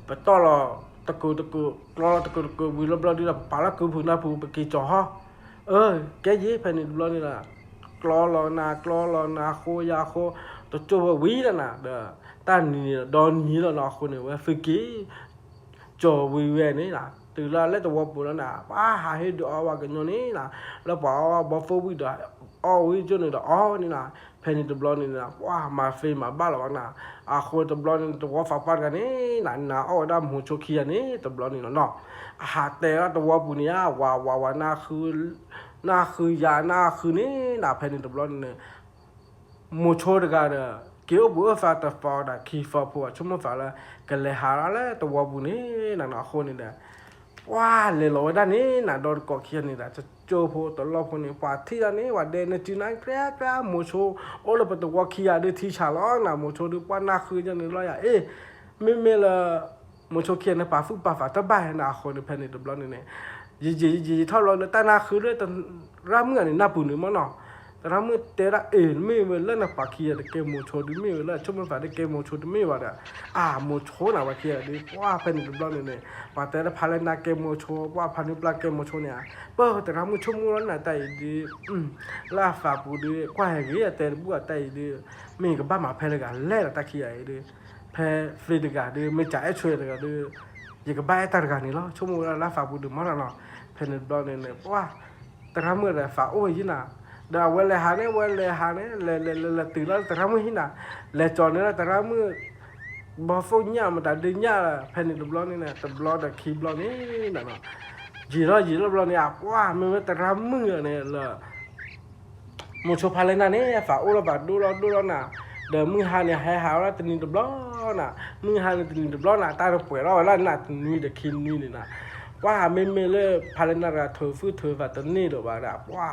ပတီၢ်လီၤတကိးတကိး ကျီလီၤတကိးတကိး ဝံၤလီၤဘျီဒုးဒီး ပပာ်လီၤကုပူၤနၢ်ပူၤ ပက့ၤကၠီၤဟီ အၢ ကဲယံၤဖဲန့ၣ်တဘျီန့ၣ်ဒီး ကျီလီၤနၤ ကျီလီၤနၤ ဃိယၤဃိ တကၠိၢ်ဝဲဝံၤလီၤနၤ ဒီး တၢ်နံၤန့ၣ်ဒီနံၤလီၤနီၤ အဃိန့ၣ် ဝဲသုက့ၤ ကၠီၤဝံၤဝဲန့ၣ် တုၤလၢလၢသဝီပူၤလီၤနၤ ပှၤဟးဟ့ၣ်ဒုးအီဝဲကညီန့ၣ်နၤ လၢပှၤအီဘီၣ်သိၣ်ဝံၤဒီး အီဝံၤကၠိန့ၣ်ဒီးအီန့ၣ်နၤ ဖဲန့ၣ်တဘျီန့ၣ် ပှၤမၤသ့မၤဘၣ်လီၤဘၣ်နၤ အဃိတဘျီန့ၣ် သဝီသးပှၢ်တဂၤန့ၣ် နၤနၤအီၣ်ဝဲဒၣ်မိၤဆိခံဂၤန့ၣ် တဘျီန့ၣ်လီၤနီၤ အဟးတဲဒၣ်သဝီပူၤန့ၣ် ဝးဝးဝး နၢ်ဃုယၤ နၢ်ဃုန့ၣ်နၤ ဖဲန့ၣ်တဘျီန့ၣ် မိၤဆိတဂၤဒီး က့ၤအိၣ်ဘှံးအိၣ်သါတသီဒီး ခံသီဖိ ဆိကမိၣ်သးလၢ ကလဲၤဟးလၢသဝီပူၤန့ၣ်နၤနီၤ အဃိန့ၣ်ဒီး ပှၤလဲၤလီၤဝဲဒၣ်န့ၣ်နၤ ဒီတကိးခံဂၤန့ၣ်ဒီး တကၠိဖိတလီၢ်ဖိန့ၣ် ပှၤထံၣ်ဒၣ်န့ၣ် ပှၤဒဲနစုနၤ ကျဲကျဲ မိၤဆိ အိၣ်လၢပသဝီခံဂၤဒုးထံဆးလီၤနၤ မိၤဆိဒုး ပှၤနၢ်ဃုယၤန့ၣ်လီၤယၤ အ့ မ့မ့ၢ်လၢ မိၤဆိခံဂၤန့ၣ် ပာ်သူၣ်ပာ်သးတဘၣ်နၤ အဃိန့ၣ် ဖဲန့ၣ်တဘျီန့ၣ်န့ၣ် ယယံာ်ယံာ်ယံာ်ထီၣ်ဘျီလၢတၢ်နၢ်ဃုလၢ သရၣ်မုၣ်ဂၤန့ၣ် နၢ်ပူၤန့ၣ်မ့ၢ်နီၤ သရၣ်မုၣ်တဲဒၣ် အ့ မ့ၢ်ဝဲလၢနပှၤခံဂၤတကဲမိၤဆိဒုး မ့ၢ်ဝဲလၢဆိကမိၣ်သးတကဲမိၤဆိတမ့ၢ်ဘၣ်ဒီး အါ မိၤဆိနၤ ပှၤခံဂၤဒုး ပှၤဖဲန့ၣ်တဘျီန့ၣ်န့ၣ် ပှၤတဲလၢဖးလဲၢ်နၤကဲမိၤဆိ ပှၤဖးနုာ်ပျၢ်ကဲမိၤဆိန့ၣ်ဧါ ပၢ်သရၣ်မုၣ်ဆိကမိၣ်လီၤနၤတၢ်အံၤဒုး လၢအသးပူၤဒုး ကွၢ်ဟဲဂ့ၤ အတဲတဘူၣ်အတၢ်အံၤဒုး မ့ၢ်ယကဘၣ်မၤဖဲတဂၤလဲၣ်လီၤတၢ်ခံဂၤအံၤဒုး ဖဲသ့တဂၤဒုး မ့ၢ်ကအဲၣ်ဆိတဂၤဒုး ဆိကမိၣ်ဝဲဒၣ်လၢအသးပူၤဒုးမ့ၢ်နီၤနီၤ ဖဲန့ၣ်တဘျီန့ၣ်န့ၣ် ပှၤ သရၣ်မုၣ်ဒီးသးအိၣ်ယံၤနၤ ဒီးအဝဲလဲၤဟးန့ၣ် အဝဲလဲၤဟးန့ၣ် လဲၤလဲၤလဲၤလဲၤတုၤလၢသရၣ်မုၣ်ဟံၣ်နၤ လဲၤကၠီၤန့ၢ်လၢသရၣ်မုၣ် ဘီၣ်သိၣ်ညၣ်မတၤဒုးညၣ်လၢ ဖဲန့ၣ်တဘျီန့ၣ်န့ၣ် တဘျီဒီးခံဘျီန့ၣ်နၤနီၤ ယံာ်လီၤယံာ်လီၤဘျီန့ၣ် အပှၤမ့ၢ်ဝဲသရၣ်မုၣ်န့ၣ်လၢ မိၤဆိဖးလဲၢ်နၤန့ၣ် သးအိၣ်လီၤဘၣ်ဒိၣ်လီၤဒိၣ်လီၤနၤ ဒီးမုၢ်ဟါန့ၣ် ဟဲဟးဝဲဒၣ်တနံၤတဘျီနၤ မုၢ်ဟါန့ၣ်တနံၤတဘျီနၤ တၢ်တပှဲၤလီၤဝဲလၢနၤတနွံတခံနွံန့ၣ်နၤ ပှၤမ့မ့ၢ်လၢဖးလဲၢ်နၤတဂၤထုးဖုၣ်ထုးသးတန့ၢ်ဒီးဘၣ်ဒၣ် ပှၤ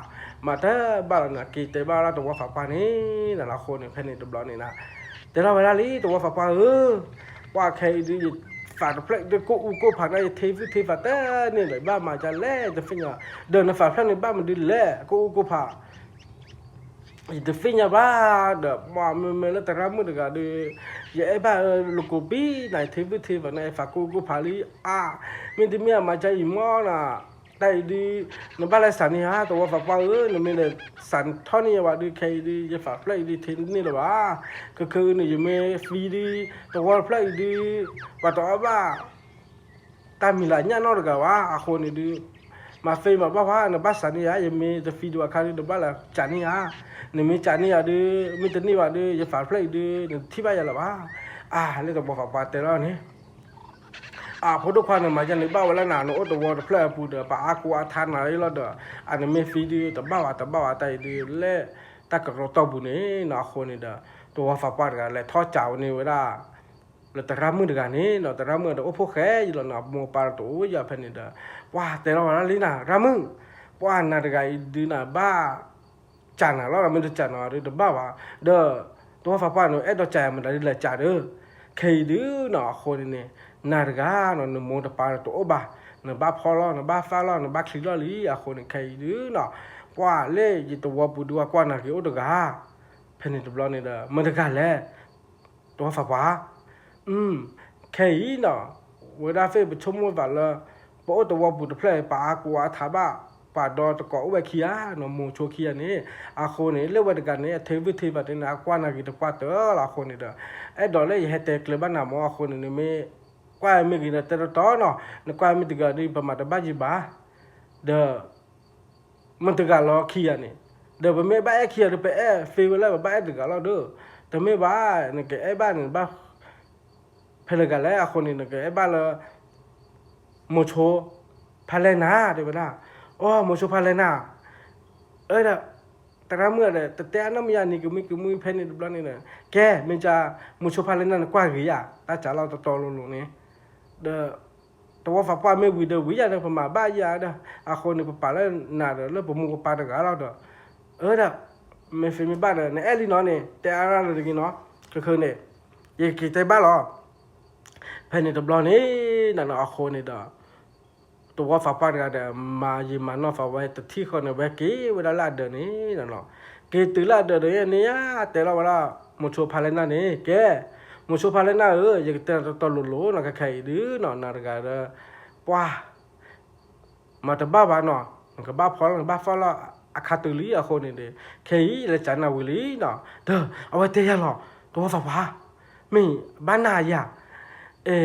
မၤတဘၣ်လီၤနၤ က့ၤတဲဘၣ်ဝဲဒၣ်သဝီသးပှၢ်န့ၣ်နၤလီၤ အဃိန့ၣ် ဖဲန့ၣ်တဘျီန့ၣ်နၤ တဲထီၣ်ဝဲဒၣ်လံ သဝီသးပှၢ်ဧၢ ပှၤခဲအံၤဒုး ယသးတဖျၢၣ်ဒုးကိၢ်အူကိၢ်ဖးနၤ ယထံဖုၣ်ထံဖးတန့ၢ်ဒီး ဘၣ်မၤဒ်လဲၣ်တသ့ၣ်ညါ ဒီးနသးတဖျၢၣ်န့ၣ် ဘၣ်မနုၤလဲၣ် ကိၢ်အူကိၢ်ဖး ယတသ့ၣ်ညါဘၣ်ဒီး ပှၤမ့မ့ၢ်လၢသရၣ်မုၣ်တဂၤဒီး ယအဲၣ်ဘၣ်လၢကိးပံၤနၤ ယထံဖုၣ်ထံဖးနၤ ယသးကိၢ်ကိၢ်ဖးလံ အါ မ့တမ့ၢ်အမၤဒ်အံၤမ့ၢ်နၤ တၢ်အံၤဒုး နဘၣ်လဲၤစးန့ၢ်ဧါ သဝီသးပှၢ်ဧၢ နမ့ၢ်လဲၤစးထီၣ်န့ၢ်ယၤဘၣ်ဒုး ခဲအံၤဒုး ယသးတဖျၢၣ်အံၤဒုး ထံန့ၢ်လၢၤဘၣ် ခဲခဲအံၤန့ၣ် ယမ့ၢ်သံဒုး သဝီတဖျၢၣ်အံၤဒုး ပှၤတအီၣ်ဘၣ် တၢ်မံၤလၢညၣ်နီတဂၤဘၣ် အဃိန့ၣ်ဒုး မၤသ့မၤဘၣ်ဖး နဘၣ်စးန့ၢ်ယၤ ယမ့ၢ်တသံဒံးဘၣ်ခါဒုး နဘၣ်လဲၤစးန့ၢ်ယၤ နမ့ၢ်စးန့ၢ်ယၤဒုး မ့ၢ်တန့ၢ်ဘၣ်ဒုး ယသးတဖျၢၣ်အံၤဒုး နတထံၣ်ဘၣ်ယၤလၢၤဘၣ် အါ လၢသဝီသးပှၢ်တဲလီၤန့ၣ် အဖိဒိၣ်ခွါန့ၣ် မၤယၤန့ၣ်ဘၣ်ဝဲလၢနၤ နအိၣ်သဝီတဖျၢၣ်အပူၤဒီး ပှၤအါကိးအါထါနၤလံလီၤဒီး အနမ့ၢ်သံဒုး တဘၣ်ဘၣ် တဘၣ်ဘၣ် တၢ်အံၤဒုး လၢတၢ်ကရၢတီၢ်ပူၤန့ၣ်နီၤ အဃိန့ၣ်ဒီး သဝီသးပှၢ်တဂၤ လဲၤထီၣ်စးဝဲန့ၢ်ဝဲဒၣ် လၢသရၣ်မုၣ်တဂၤန့ၣ်နီၤ သရၣ်မုၣ်ဒီးအိၣ်ဖှိၣ်ဃဲယံၤလီၤနီၤ မိၢ်ပၢ်တအိၣ်ယၤဖဲန့ၣ်ဒီး ပှၤတဲလီၤဝဲဒၣ်လံနၤ သရၣ်မုၣ် ပှၤနၤတဂၤအံၤဒုးနၤ ဘၣ်စးနၤလီၤ မ့ၢ်တစးနၤဒုးတဘၣ်ဘၣ် ဒီး သဝီသးပှၢ်န့ၣ် အဲၣ်ဒိးစးယၤမတၤဒုးလဲၤစးဒီး ခဲအံၤဒုးနီၤ အဃိန့ၣ်န့ၣ် နၤတဂၤနီၤ နမိၢ်တပၢ်တအိၣ်ဘၣ် နဘၣ်ဖီၣ်လီၤ နဘၣ်သၣ်လီၤ နဘၣ်ချံလီၤလံ အဃိန့ၣ် ခဲအံၤဒုးနီၤ ပှၤလၢယသဝီပူၤဒုး ကွၢ်နၤဂ့ၤအိၣ်တဂၤ. ဖဲန့ၣ်တဘျီန့ၣ်ဒီး မတၤတဂၤလဲၣ်, သဝီသးပှၢ်. ခဲအံၤနီၤ, ဝဲဒၣ်သ့ၣ်ပဆိကမိၣ်သးလၢ ပအိၣ်သဝီပူၤတဖျၢၣ် ပှၤအါကူအါထးဘၣ်, ပှၤဒီးတကိးအိၣ်ဝဲခံဂၤနီၤ, မိၤဆိခံဂၤန့ၣ်, အဃိန့ၣ် လၢဝဲတဂၤန့ၣ် အထဲဝံၣ်ထဲဘၣ်တန့ၣ် အကွၢ်နၤဂ့ၤတပှၢ်တၢၢ်လီၤ. အဃိန့ၣ်ဒီး အဲၣ်ဒိးလၢယဟဲတဲကျဲၤဘၣ်နၤမၢ်, အဃိန့ၣ် နမ့ၢ်ကွၢ်မ့ၢ်ဂ့ၤဒီးတဲတီတီနီၤ, နကွၢ်မ့ၢ်တဂ့ၤဒီး ပမၤတဘၣ်ယံၤဘၣ်. ဒီး မတၤတဂၤလီၤခံဂၤန့ၣ်, ဒီးပမ့ၢ်ဘၣ်အဲၣ်ခံဂၤဒီး ပအဲၣ်သ့ဝဲလၢပဘၣ်အဲၣ်တဂၤလီၤဒီး, တမ့ၢ်ဘၣ်, နကအဲၣ်ဘၣ်န့ၣ်ဘၣ် ဖဲတဂၤလဲၣ်, အဃိန့ၣ် နကအဲၣ်ဘၣ်လၢ မိၤဆိဖါလဲနၤ တဲဝဲဒၣ်. အိ မိၤဆိဖါလဲနၤ, အၢဒီး သရၣ်မုၣ်ဒီး တတဲအနီၢ်မယၤန့ၣ် ကမှံကမှံ ဖဲန့ၣ်တဘျီန့ၣ်ဒီး ကဲ မ့ၢ်က မိၤဆိဖါလဲနၤ နကွၢ်ဂ့ၤယၤ တၢ်စးလီၤတီတီလိၤလိၤန့ၣ်, ဒီး သဝီသးပှၢ်မ့ၢ်ဝံၤဒီးဝံၤယၤဒီး ပမၤဘၣ်ယၤဒီး အဃိန့ၣ် ပပာ်လၢနၤဒီး လၢပမိၢ်ပပၢ်တဂၤလီၤဒီး, အၢဒီး မ့ၢ်သ့မ့ၢ်ဘၣ်ဒီး နအဲၣ်လံနီၤန့ၣ် တဲအါရၢ်လၢတဂ့ၤနီၤ, ခဲခဲန့ၣ် ယကက့ၤတဲဘၣ်လီၤ. ဖဲန့ၣ်တဘျီန့ၣ် နနီၤ အဃိန့ၣ်ဒီး သဝီသးပှၢ်တဂၤဒီး မၤယံာ်မၤနီၢ်သးဝဲတထံၣ်ဃီန့ၣ် ဝဲက့ၤဝဲဒၣ်လၢအဒၢးန့ၣ်နနီၤ, က့ၤတုၤလၢအဒၢးဒီးန့ၣ် ယတဲလီၤဝဲဒၣ် မိၤဆိဖါလဲနၤန့ၣ် ကဲ မိၤဆိဖါလဲနၤဧၢ, ယကတဲနၤတီတီလိၤလိၤနီၤ, ခဲခဲအံၤဒုးနီၤ နၤတဂၤဒီး ပှၤ မၤတဘၣ်ဘၣ်နီၤ, နကဘၣ်ဖီၣ်လီၤ နကဘၣ်ဖီၣ်လီၤအခါတုၤလံအဃိန့ၣ်ဒီး ခဲအံၤလဲၤစးနၤဝံၤလံနီၤ, ဒီးအဝဲတဲယၤလီၤ သဝီသးပှၢ်, မ့ၢ်ဘၣ်နၤယၤ, အဲ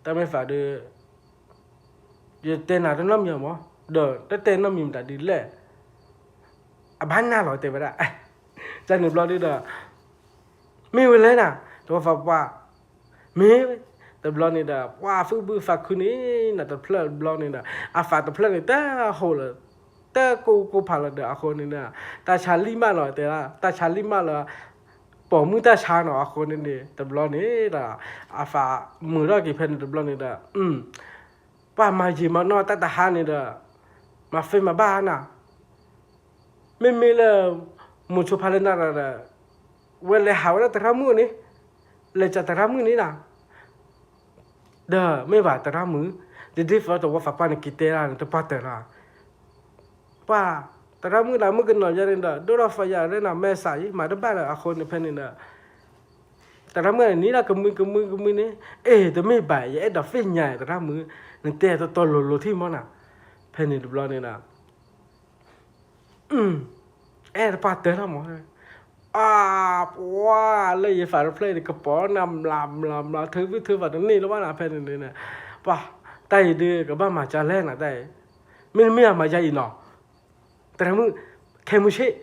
တၢ်မ့ၢ်သးဒီး ယတဲနၤတနီၢ်မံၤမး, ဒီးတတဲနီတမံၤမတၤဒ်လဲၣ်, အဘၣ်နၤလီၤတဲဝဲဒၣ်, ကန့ၣ်တဘျီဒုးဒီး မ့ၢ်ဝဲလဲၣ်နၤ, သဝီသးပှၢ်, မ့ၢ်, တဘျီန့ၣ်ဒီး ပှၤသူၣ်ဘုသးခုန့ၣ် နတဖျၢၣ်တဘျီန့ၣ်ဒီး အသးတဖျၢၣ်န့ၣ် တဟိးလၢ တကိၢ်ကိၢ်ဖးလၢၤဒီး အဃိန့ၣ်ဒီး တၢ်ဆါလံၢ်မးလီၤတဲဒၣ်, တၢ်ဆါလံၢ်မးလၢ ပိာ်မုၣ်တၢ်ဆါနီၤ, အဃိန့ၣ်န့ၣ် တဘျီန့ၣ်ဒီး အသးမုာ်ထီၣ်က့ၤဖဲန့ၣ်တဘျီန့ၣ်ဒီး ပှၤမၤယံာ်မၤနီၢ်တၢ်တဟါန့ၣ်ဒီး မၤသ့မၤဘၣ်နၤ, မ့မ့ၢ်လၢ မိၤဆိဖါလဲနၤဒီး ဝဲလဲၤဟးဝဲဒၣ်သရၣ်မုၣ်န့ၣ်, လဲၤစးသရၣ်မုၣ်န့ၣ်နၤ, ဒီးမ့ၢ်ဘၣ်သရၣ်မုၣ်, ဒ်ဒ်သိးသဝီသးပှၢ်န့ၣ်က့ၤတဲဒၣ်န့ၣ် တပှၢ်တၢၢ်လီၤ, ပှၤ သရၣ်မုၣ်ဒီးမုၣ်ကနီၤယါန့ၣ်ဒီး ဒိၣ်ထီၣ်သးယၤလၢနၤ မဲာ်ဆှးအံၤ မၤတဘၣ်ဒီး အဃိန့ၣ်ဖဲန့ၣ်ဒီး သရၣ်မုၣ်န့ၣ် နံၤလၢကမှံကမှံကမှံန့ၣ်, အ့ တမ့ၢ်ဘၣ် ယအဲၣ်ဒိးသ့ၣ်ညါသရၣ်မုၣ်, နတဲတီတီလိၤလိၤထံၣ်မးနၤ, ဖဲန့ၣ်တဘျီန့ၣ်ဒီး အဲၣ်တပှၢ်တၢၢ်လီၤမး, အါ ပှၤလၢယသးတဖျၢၣ်အံၤန့ၣ် ကပီၤနၤမျးမျးမျး ထုးဘုထုးဘၣ်တန့ၢ်လၢၤဘၣ်နၤ ဖဲန့ၣ်န့ၣ်, ပှၤ တၢ်အံၤဒုးကဘၣ်မၤကၢလဲၣ်နၤတၢ်အံၤ, မ့တမ့ၢ်အမၤယါအံၤနီၤ, သရၣ်မုၣ်, ခဲမုၢ်ဆ့ၣ်,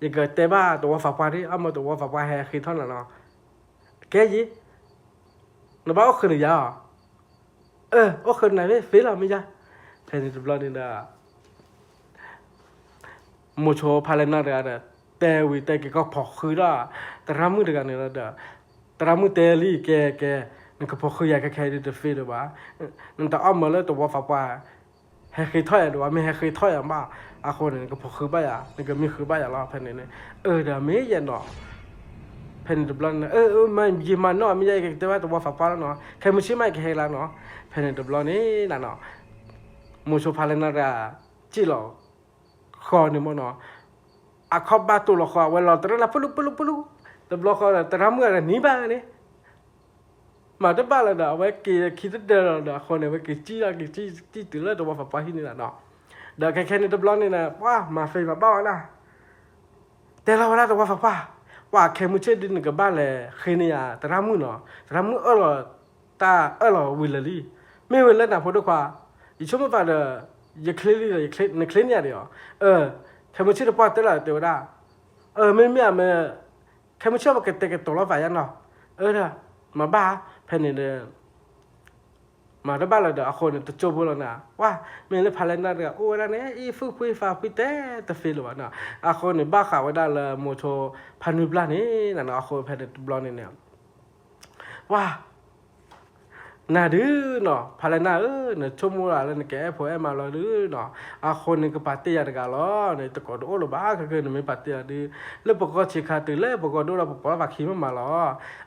ယကတဲဘၣ်သဝီသးပှၢ်ဒ် အမ့ၢ်သဝီသးပှၢ်ဟဲဃ့ထီၣ်နၤနီၤ, ကဲယံၤ နဘၣ်အိၣ်ဃုာ်နၤယၤအီၤ, အၢ အိၣ်ဃုာ်နၤမ့ၢ်သ့လီၤမ့ၢ်ယါ, ဖဲန့ၣ်တဘျီန့ၣ်ဒီး မိၤဆိဖါလဲနၤတဂၤဒီး တဲဝံၤတဲက့ၤကီၢ်ဖီၣ်ဃုာ်ဒီး သရၣ်မုၣ်တဂၤန့ၣ်ဒီး, သရၣ်မုၣ်တဲလံ ကဲကဲ, နကဖီၣ်ဃုာ်ယၤခဲခဲအံၤဒုးတသ့ဒံးဘၣ်, နတအီၣ်မၤလၢသဝီသးပှၢ် ဟဲဃ့ထီၣ်ယၤဒံးဘၣ်, မ့ၢ်ဟဲဃ့ထီၣ်ယၤမး, အဃိန့ၣ် နကဖီၣ်ဃုာ်ဘၣ်ယၤ နကမံဃုာ်ဘၣ်ယၤလီၤ ဖဲန့ၣ်န့ၣ်, အၢ ဒီးမ့ၢ်ယဲနီၤ, ဖဲန့ၣ်တဘျီန့ၣ် အၢ မၤယံာ်မၤနီၢ်မ့ၢ်ယဲ ယကတဲဘၣ်သဝီသးပှၢ်လီၤနီၤ, ခဲမုၢ်ဆ့ၣ်မးယကဟဲလၢနီၤ, ဖဲန့ၣ်တဘျီန့ၣ်နၤနီၤ, မိၤဆိဖါလဲနၤတဂၤ စံၣ်လီၤ ဃီန့ၣ်မ့ၢ်နီၤ, အခီၣ်ဘၣ်တိၢ်လီၤဃီ အဝဲလီၤတရၢၣ်လၢပလူပလူပလူ, တဘျီဃီဒီး သရၣ်မုၣ်ဒီးနံၤဘၣ်န့ၣ်, မၤတဘၣ်လၢၤဒီး အဝဲက့ၤခံတဒၢလီၤဒီး အဃိန့ၣ် အဝဲက့ၤစံၣ်လီၤ က့ၤစံၣ်တုၤလၢသဝီသးပှၢ်ဟံၣ်န့ၣ်လီၤနီၤ, ဒီးခဲခဲန့ၣ်တဘျီန့ၣ်ဒီး ပှၤမၤသ့မၤဘၣ်ဝဲဒၣ် တဲလီၤဝဲဒၣ်သဝီသးပှၢ်, ပှၤခဲမုၢ်ဆ့ၣ်ဒုးနကဘၣ်လဲၤဃ့န့ၢ်ယၤသရၣ်မုၣ်နီၤ, သရၣ်မုၣ်အၢၣ်လီၤ တၢ်အၢၣ်လီၤဝံၤလၢာ်လံ, မ့ၢ်ဝဲလၢနဖိဒိၣ်ခွါ, ယဆိကမိၣ်သးဒီး ယချ့လံဒီး နချ့န့ၢ်ယၤဒံးအီၤ, အၢ, ခဲမုၢ်ဆ့ၣ်တပှၢ်တဲလီၤတဲဝဲဒၣ်, အၢ မ့မ့ၢ်အမ့ၢ် ခဲမုၢ်ဆ့ၣ်ပကတဲာ်ကတီၤလီၤသးယါနီၤ, အၢ မၤဘၣ်, ဖဲန့ၣ်ဒီး မၤတဘၣ်လၢၤဒီး အဃိန့ၣ် တကၠိဖိလီၤနၤ, ပှၤ မ့ၢ်လၢဖါလဲနၤတဂၤအိၣ်ဝဲဒၣ်န့ၣ် အံၤသူၣ်ဖှံသးဖှံတဲတသ့လၢၤဘၣ်နီၤ, အဃိန့ၣ် ဘၣ်ဃးဝဲဒၣ်လၢမိၤဆိဖါနုၢ်ဘျၢ်န့ၣ်နၤနီၤ, အဃိဖဲန့ၣ်တဘျီန့ၣ်န့ၣ် ပှၤ နၤဒုးနီၤ ဖါလဲနၤဧၢ, နဆိကမိၣ်ဒၣ်လၢနကအဲၣ်ဖိအဲၣ်မါလီၤဒုးနီၤ, အဃိန့ၣ်ကပာ်တ့ၢ်ယၤတဂၤလီၤ, နတကိးတအိၣ်လၢၤဘၣ်, ခဲခဲနမ့ၢ်ပာ်တ့ၢ်ယၤဒုး လၢပဂီၢ်ဆံးခါတုၤလၢပဂီၢ်ဒိၣ်ဒီး ပပိာ်လီၤပာ်ခံမ့ၢ်မးလီၤ,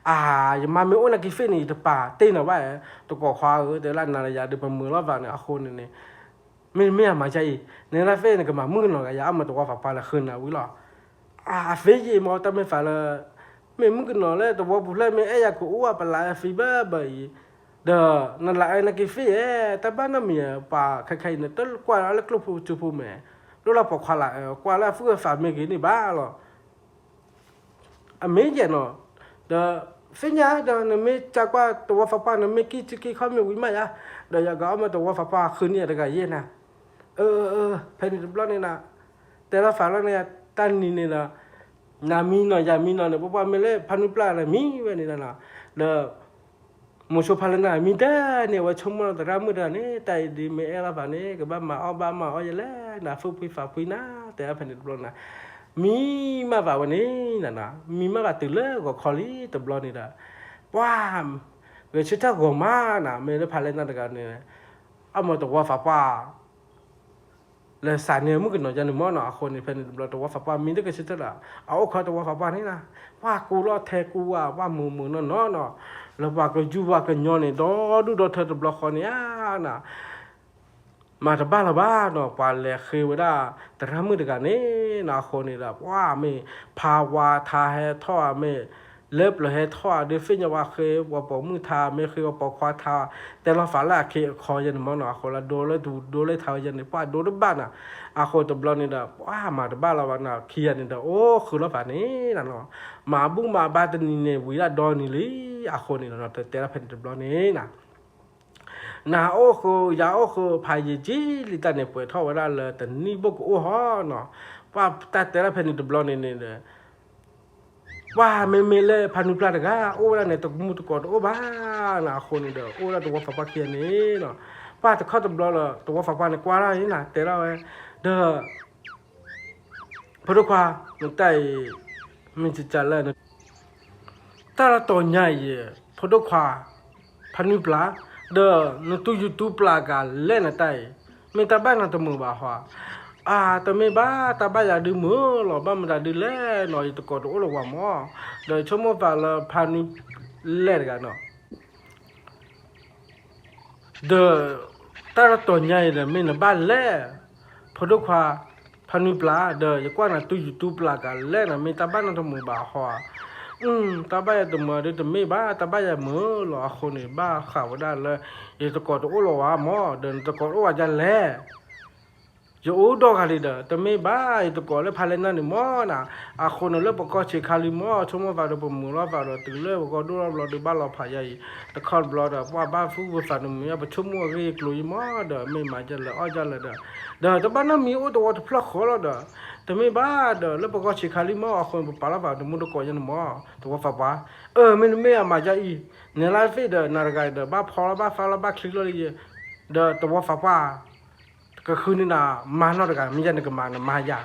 အါ ယမါမ့ၢ်အိၣ်နာ်က့ၤသ့ၣ်န့ၣ် ယတပာ်တ့ၢ်နၤဘၣ်, တကိးခွါဧၢ တဲလၢနၤလၢယၤဒုး ပမုာ်လီၤသးန့ၣ် အဃိန့ၣ်န့ၣ် မ့တမ့ၢ်အမၤဒ်အံၤ, နလၢဖဲနကမၤမုၣ်ကနီၤဂၤယၤ အါမးတဝီဖးပှၢ်လၢဃုနၤဝံၤလီၤ. အသ့ယံာ်မး တၢ်မ့ၢ်သးလၢ မ့ၢ်မုၣ်ကနီၤလၢတဝီပူၤဖျၢၣ် မ့ၢ်အဲၣ်ယၤကအိၣ်အပလးအသံဘၢဘၢအံၤ, ဒီးနလၤအၢနက့ၤသ့ဧါ, တၢ်ဘၣ်နီတမံၤဧါ, ပှၤခဲခဲအံၤန့ၣ် တကွၢ်လၢကျိၣ်ဖိစူဖိမဲာ်, ဒိၣ်လၢပိာ်ခွါလၤအၢ ကွၢ်လၢအသူၣ်အသးမ့ၢ်ဂ့ၤန့ၣ်ဘၣ်လီၤ. အမ့ၢ်ယဲၢ်နီၤ, ဒီးသ့ၣ်ညါဒီး နမ့ၢ်ကကွၢ်တဝီဖးပှၢ် နမ့ၢ်ကံၣ်ထံကံၣ်ခီၣ်မ့ၢ်ဝံၤမးယါ, ဒီးယကအီၣ်မ့ၢ်တဝီဖးပှၢ်ဃုနံၣ်တဂၤယဲၢ်နၤ. အၢ အၢ ဖဲန့ၣ်တဘျီန့ၣ်နၤ, တဲလီၤဖးလီၤန့ၣ် တၢ်နံၤန့ၣ်ဒီး နၤမံနီၤ ယၤမံနီၤန့ၣ် ပပှၢ်မ့ၢ်လၢဖးနွံပျၢ်န့ၣ် မံဝဲန့ၣ်နၤ, ဒီး မိၤဆိဖးလၢနၤမံတၢ်န့ၣ် အဝဲဆိကမိၣ်လီၤသရၣ်မုၣ်တဂၤန့ၣ် တၢ်အံၤဒ်မ့ၢ်အဲၣ်လီၤဖးန့ၣ် ကဘၣ်မၤအီၣ်ဘၣ်မၤအီၣ်ယဲလဲၣ်, နၤဖုၣ်ဖှံဖးဖှံနၤ, တဲဖဲန့ၣ်တဘျီနၤ, မံမးဘၣ်ဝဲန့ၣ်နၤ, မံမးဘၣ်တုၤလၢဂီၤခီလံတဘျီန့ၣ်ဒီး ပှၤ ဂဲၤဆၢထၢၣ်ဂီၤမးနၤ, မ့ၢ်လၢဖးလဲၢ်နၤတဂၤန့ၣ် အမ့ၢ်တဝီဖးပှၢ် လၢစးန့ၣ်မုၣ်ကနီၤယါန့ၣ်မ့ၢ်နီၤ, အဃိန့ၣ် ဖဲန့ၣ်တဘျီတဝီဖးပှၢ်မံတကဆၢထၢၣ်ဒီး အအိၣ်ခီတဝီဖးပှၢ်န့ၣ်နၤ, ပှၤကူလီၤထဲကူဝါ ပှၤမုာ်မုာ်နီၢ်နီၢ်နီၤ, လၢပှၤကယူၤပှၤကညီန့ၣ် ဒီဒူၣ်ဒီထၢတဘျီဃီန့ၣ်ဧါနၤ မၤတဘၣ်လၢၤဘၣ်နီၤ, ပှၤလဲၤဃ့ဝဲဒၣ် သရၣ်မုၣ်တဂၤန့ၣ်နၤ, အဃိန့ၣ်ဒီး ပှၤမ့ၢ်ဖးဝါထါဟဲထီၣ်ဧါ, မ့ၢ်လၢပျၢၤဟဲထီၣ်ဧါ, ဒုးသ့ၣ်ညါဝဲဃ့ပှၤပိာ်မုၣ်ထါ မ့ၢ်ဃ့ပှၤပိာ်ခွါထါ, တဲလီၤဖးလၢအခ့အခီယဲန့ၣ်မ့ၢ်နီၤ, အဃိလၢဒိလၢသူၣ်ဒိလၢထါဝဲယဲန့ၣ် ပှၤဒိတဘၣ်နၤ, အဃိတဘျီန့ၣ်ဒီး ပှၤမၤတဘၣ်လၢၤဘၣ်နၤ, ခံဂၤန့ၣ်ဒီး အိၣ်ဃုာ်လီၤဖးန့ၣ်နၤနီၤ, မၤဘူၣ်မၤဘါတနံၤန့ၣ် ဝံၤဒၣ်ဒီနံၤလံ, အဃိန့ၣ်ဒီး တဲဒၣ်ဖဲန့ၣ်တဘျီန့ၣ်နၤ နၤအိၣ်ဃုာ် ယၤအိၣ်ဃုာ် ဖးယံာ်ကံလံတၢ်န့ၣ် ပှဲၤထီၣ်ဝဲဒၣ်လၢတနံၣ်ဘိၣ်ကအိၣ်ဟီနီၤ, ပှၤတၢ်တဲဒၣ်ဖဲန့ၣ်တဘျီန့ၣ်န့ၣ်ဒီး ပှၤမ့မ့ၢ်လၢဖးနွံပျၢ်တဂၤ အိၣ်ဝဲဒၣ်န့ၣ် တမူတကိးတအိၣ်ဘၣ်နၤ, အဃိန့ၣ်ဒီး အိၣ်ဝဲဒၣ်တဝီဖးပှၢ်ခံဂၤန့ၣ်နီၤ, ပှၤတခီတဘျီလၢ တဝီဖးပှၢ်န့ၣ် ကွၢ်ဒၣ်အံၤနၤ တဲဒၣ်ဝဲ, ဒီး ဖိဒိၣ်ခွါ နတၢ်အံၤ မ့ၢ်ကကလၢ တၢ်လၢတီၤညါအံၤ ဖိဒိၣ်ခွါ ဖးနွံပျၢ် ဒီးနတူၢ်ယူၤတူၢ်ပျၢ်ကလဲၣ်နတၢ်အံၤ မ့ၢ်တၢ်ဘၣ်နၤတမုာ်ဘၣ်ဟီ, အါ တမ့ၢ်ဘၣ် တၢ်ဘၣ်ယၤဒုးမုာ်လီၤ ဘၣ်မတၤဒုးလဲၣ်နီၤ ယတကိးတအိၣ်လၢၤဝဲမၢ်, ဒီးဆိကမိၣ်သးလၢဖးနွံလဲၣ်တဂၤနီၤ ဒီး တၢ်လၢတီၤညါအံၤဒီး မ့ၢ်နဘၣ်လဲၣ် ဖိဒိၣ်ခွါ ဖးနွံပျၢ် ဒီးယကွၢ်နၤတူၢ်ယူၤတူၢ်ပျၢ်ကလဲၣ်နၤ မ့ၢ်တၢ်ဘၣ်နၤတမုာ်ဘၣ်ဟီဧါ, တၢ်ဘၣ်ယၤတမုာ်ဒီးတမ့ၢ်ဘၣ် တၢ်ဘၣ်ယၤမုာ်လီၤ အဃိန့ၣ် ဘၣ်ဃးဝဲဒၣ်လၢ ယတကိးတအိၣ်လၢၤဝဲမၢ် ဒီးနတကိးတအိၣ်ဝဲဒ်လဲၣ် ယအိၣ်ဒီဂၤလံဒီး တမ့ၢ်ဘၣ် ယတကိးလၢဖးလဲၢ်နၤန့ၣ်မၢ်နၤ, အဃိန့ၣ်လၢပကီၢ်ဆံးခါလံမၢ် ဆိကမိၣ်သးဒီးပမုာ်လီၤသးဒီးတုၤလၢပကီၢ်ဒိၣ်ထီၣ်ဘျီဒီးဘၣ်လီၤဖးယါအံၤ, တခီတဘျီဒီး ပှၤဘၣ်သူၣ်ပသးနမုာ်ယါ ပဆိကမိၣ်အဂ့ၢ်အကျိၤယံမၢ်ဒီး မ့ၢ်မၤယါလၢအီၣ်ယါလၢဒီး, ဒီးတဘၣ်နီတမံၤအိၣ်တဝီတဖျၢၣ်ဃီလီၤဒီး, တမ့ၢ်ဘၣ်ဒီးလၢပကီၢ်ဆံးခါလံမၢ် အဃိန့ၣ် ပပာ်လီၤသးတမူတကိးယါန့ၣ်မၢ်, တဝီဖးပှၢ်, အၢ မ့တမ့ၢ်အမၤယါအံၤ, နဲလၢသ့ၣ်ဒီးနၤတဂၤဒီး ဘၣ်ဖီလီၤဘၣ်ဖးလီၤဘၣ်ချံလီၤလံယဲ, ဒီးတဝီဖးပှၢ် ကဃုန့ၢ်နၤ မၤနီတဂၤ မ့ၢ်ယဲန့ၣ်ကမၤနမၤယၤ,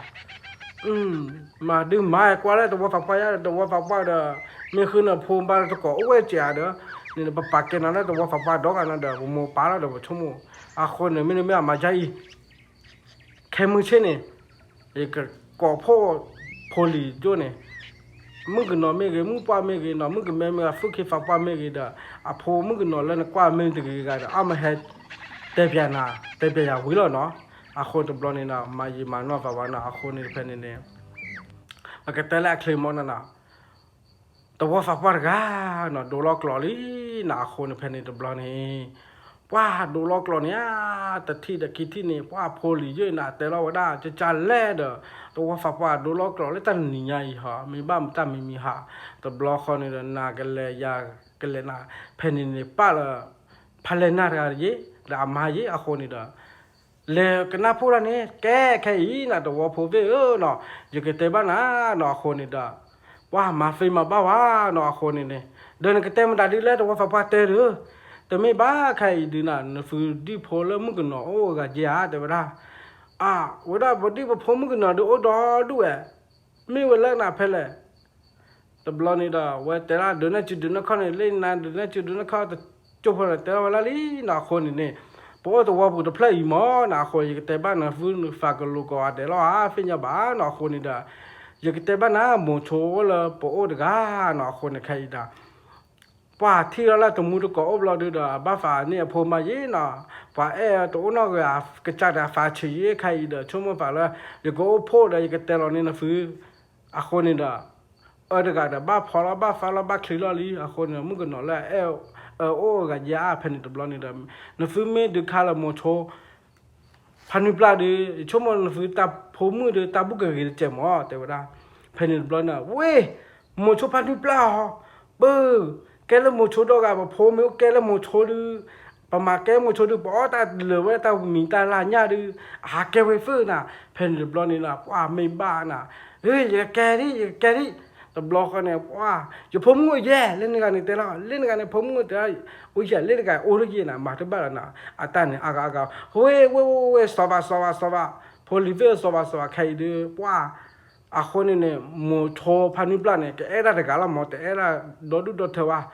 မၤဒုးမၤကွၢ်လၢတဝီဖးပှၢ်ယါဒီး တဝီဖးပှၢ်ဒီး မ့ၢ်ဃုနၢ်ဖိဘၣ်တကိးအိၣ်ဝဲစဲးဧါဒီး, န့ၣ်ပပာ်ကဲနၤလၢတဝီဖးပှၢ်ဒီဂၤနၤဒီး ပမိၢ်ပၢ်လီၤဒီးပဆိကမိၣ်, အဃိန့ၣ် မ့တမ့ၢ်အမၤယါအံၤ ခဲမုၢ်ဆ့ၣ်န့ၣ် ယကကိးဖှိၣ်ဖိလံၤဒိၣ်န့ၣ်, မုၣ်ကနီၤမ့ၢ်ဂ့ၤ မုၣ်ပှၢ်မ့ၢ်ဂ့ၤနီၤ မုၣ်ကမဲမ့ၢ်ဂ့ၤ သူၣ်က့သးပှၢ်မ့ၢ်ဂ့ၤဒီး အဖိမုၣ်ကနီၤလၢနကွၢ်မ့ၢ်တဂ့ၤဂၤဒီး အါမဟဲ တဲပျးနၤ တဲပျးယၤဝံၤလီၤနီၤ, အဃိတဘျီန့ၣ်ဒီး မၤယံာ်မၤနီၢ်သးဘၣ်နီၤ အဃိန့ၣ်ဖဲန့ၣ်န့ၣ် ပကတဲလၢအချ့မၢ်နီၤနီၤ တဝီသးပှၢ်တဂၤနီၤ ဒိးလီၤကျိာ်လံနီၤ အဃိန့ၣ်ဖဲန့ၣ်တဘျီန့ၣ် ပှၤဒိးလီၤကျိာ်န့ၣ်ဧါ တထံၣ်ဒီးခံထံၣ်န့ၣ် ပှၤဖိလံၤယိၣ်နၤတဲလီၤဝဲဒၣ် ကကလဲၣ်ဒီး တဝီသးပှၢ်ဒိးလီၤကျိာ်လၢတၢ်နံၤညါအံၤဟီ မ့ၢ်ဘၣ်မတၢ်မံၤမံၤဟး တဘျီဃီန့ၣ်ဒီး နၤကလဲၤယၤကလဲၤနၤ ဖဲန့ၣ်န့ၣ်ပၣ်လၢ ဖးလဲၢ်နၢ်တဂၤယ့ ဒီးအမါယ့ အဃိန့ၣ်ဒီး လဲၤကနၣ်ဖှိၣ်တၢ်န့ၣ် ကဲခဲအံၤနၤ တဝီဖိသ့ၣ်ဧၢနီၤ ယကတဲဘၣ်နၤနီၤ အဃိန့ၣ်ဒီး ပှၤမၤသ့မၤဘၣ်ဝဲနီၤ အဃိန့ၣ်န့ၣ် ဒီးနကတဲမတၤဒ်လဲၣ် တဝီသးပှၢ်တဲဒီး တမ့ၢ်ဘၣ်ခဲအံၤဒုးနၤ နသုဒံၣ်ဖိလၢမုၣ်ကနီၤအိၣ်အဂၤက့ဧါ တဲဝဲဒၣ် အဝဲဒၣ်ပဒံၣ်ပဖိမုၣ်ကနီၤဒုးအိၣ်ဒီဒူၣ်ဝဲ မ့ၢ်ဝဲလၢနၤဖဲလဲၣ် တဘျီန့ၣ်ဒီး ဝဲတဲဒၣ်ဒုးနဲၣ်စုဒုးနဲၣ်ခီၣ်န့ၣ် လၢနၤဒုးနဲၣ်စုဒုးနဲၣ်ခီၣ်တကၠိဖိန့ၣ် တဲလီၤဝဲလၢလံနီၤ အဃိန့ၣ်န့ၣ် ပအိၣ်တဝီပူၤတဖျၢၣ်အံၤမၢ်နီၤ အဃိ ယကတဲဘၣ်နၤ သုနသးကလိၤကိးဂၤဒဲးလီၤဧါ သ့ၣ်ညါဘၣ်နီၤ အဃိန့ၣ်ဒီး ယကတဲဘၣ်နၤ မိၤဆိအိၣ်လၢပအိၣ်တဂၤနီၤ အဃိန့ၣ်ခဲအံၤဒီး ပှၤထံၣ်လီၤလၢတမူတကိးအိၣ်ဘျီဒုးဒီး အဘၣ်သးန့ၢ်အဖိမါယ့နီၤ ပှၤအဲၣ်တအိၣ်နီတဂၤ ကစၢ်တဂၤ ဖးဆံးယဲခါအံၤဒီး ဆိကမိၣ်သးလၢ ယကအိၣ်ဖှိၣ်ဒီး ယကတဲလီၤန့ၢ်နသု အဃိန့ၣ်ဒီး အၢတဂၤဒီး ဘၣ်ဖီလီၤဘၣ်ဖးလီၤဘၣ်ချံးလီၤလံ. အဃိန့ၣ်ဒီး မုၣ်ကနီၤလၢအအဲၣ်အၢအိၣ်ဂၤယဲၢ် ဖဲန့ၣ်တဘျီန့ၣ်ဒီး နသုမ့ၢ်ဒုးခါလၢမိၤဆိ ဖါနွံပျၢ်ဒီး ယဆိကမိၣ်နသုတၢ်ဖိမုၣ်ဒီး တၢ်ဘူၣ်ကဂ့ၤတစဲးမး တဲဝဲဒၣ်. ဖဲန့ၣ်တဘျီန့ၣ် ဝ့ၢ် မိၤဆိဖါနွံပျၢ်အီၤ ပၢ် ကဲလၢမိၤဆိဒီဂၤ ပဖိမ့ၢ်အိၣ်ကဲလၢမိၤဆိဒီး ပမၤကဲမိၤဆိဒီး ပအီၣ်တၢ်လၢာ်ဝဲတၢ်မံၤတၢ်လၢ်ညၣ်ဒီး အဟးကဲဝဲသ့ၣ်နၤ. ဖဲန့ၣ်တဘျီန့ၣ်ဒီး ပှၢ်မ့ၢ်ဘၣ်နၤ ယကကဲဒံး ယကကဲဒံး. တဘျီဃီန့ၣ် ပှၢ် ယဖိမုၣ်အိၣ်ယဲၢ် လၢနဂၤန့ၣ်တဲလီၤ လၢနဂၤန့ၣ် ဖိမုၣ်အိၣ်တဲ အိၣ်ယဲၢ် လၢတဂၤအိၣ်တယဲၢ်နၤ မၤတဘၣ်လီၤနၤ. အတၢ်န့ၣ် အါဂၤအါဂၤ ဝ့ၢ် ဝ့ၢ် ဝ့ၢ် ဝ့ၢ် စီၤဘၣ် စီၤဘၣ် စီၤဘၣ် ဖိလံၤသ့ၣ် စီၤဘၣ် စီၤဘၣ် ခဲအံၤဒီး ပှၢ် အဃိန့ၣ်န့ၣ် မိၤဆိဖါနွံပျၢ်န့ၣ် ကအဲၣ်ဒၣ်တဂၤလီၤမး တအဲၣ်ဒၣ်ဒီဒူၣ်ဒီထၢဘၣ်.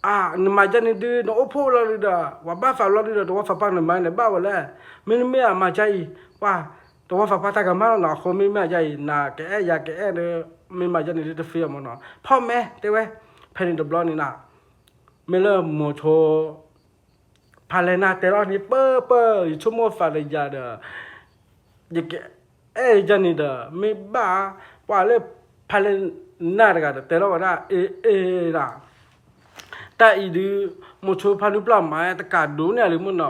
အါ နမၤဒ်န့ၣ်ဒုး နအိၣ်ဖှိၣ်လီၤဒုးဒီး ပှၤဘၣ်သးလီၤဒုးဒီး တဝီသးပှၢ်နမၤန့ၣ်ဘၣ်ဝဲလဲၣ်. မ့တမ့ၢ်အမၤဒ်အံၤ ပှၢ် တဝီသးပှၢ်တၢ်ကမၣ်လီၤနီၤ. အဃိမ့မ့ၢ်ဒ်အံၤ နၤကအဲၣ်ယၤကအဲၣ်ဒီး မ့ၢ်မၤဒ်န့ၣ်ဒုးတသ့အီၤမးနီၤ. ဖီၣ်မဲ တဲဝဲ ဖဲန့ၣ်တဘျီန့ၣ်နၤ မ့ၢ်လၢမိၤဆိ ဖါလဲၢ်နၢ်တဲလီၤန့ၣ် ပၢၢ်ပၢၢ် ယဆိကမိၣ်သးဒီးယၤဒီး ယကအဲၣ်ယၤန့ၣ်ဒီး မ့ၢ်ဘၣ် ပှၤလၢဖါလဲၢ်နၢ်တဂၤဒီး တဲလီၤဝဲဒၣ် အ့ အ့ဒၣ် တၢ်အံၤဒုး မိၤဆိဖါနွံပျၢ်မၤတကးဒိးန့ၢ်လံမ့ၢ်နီၤ.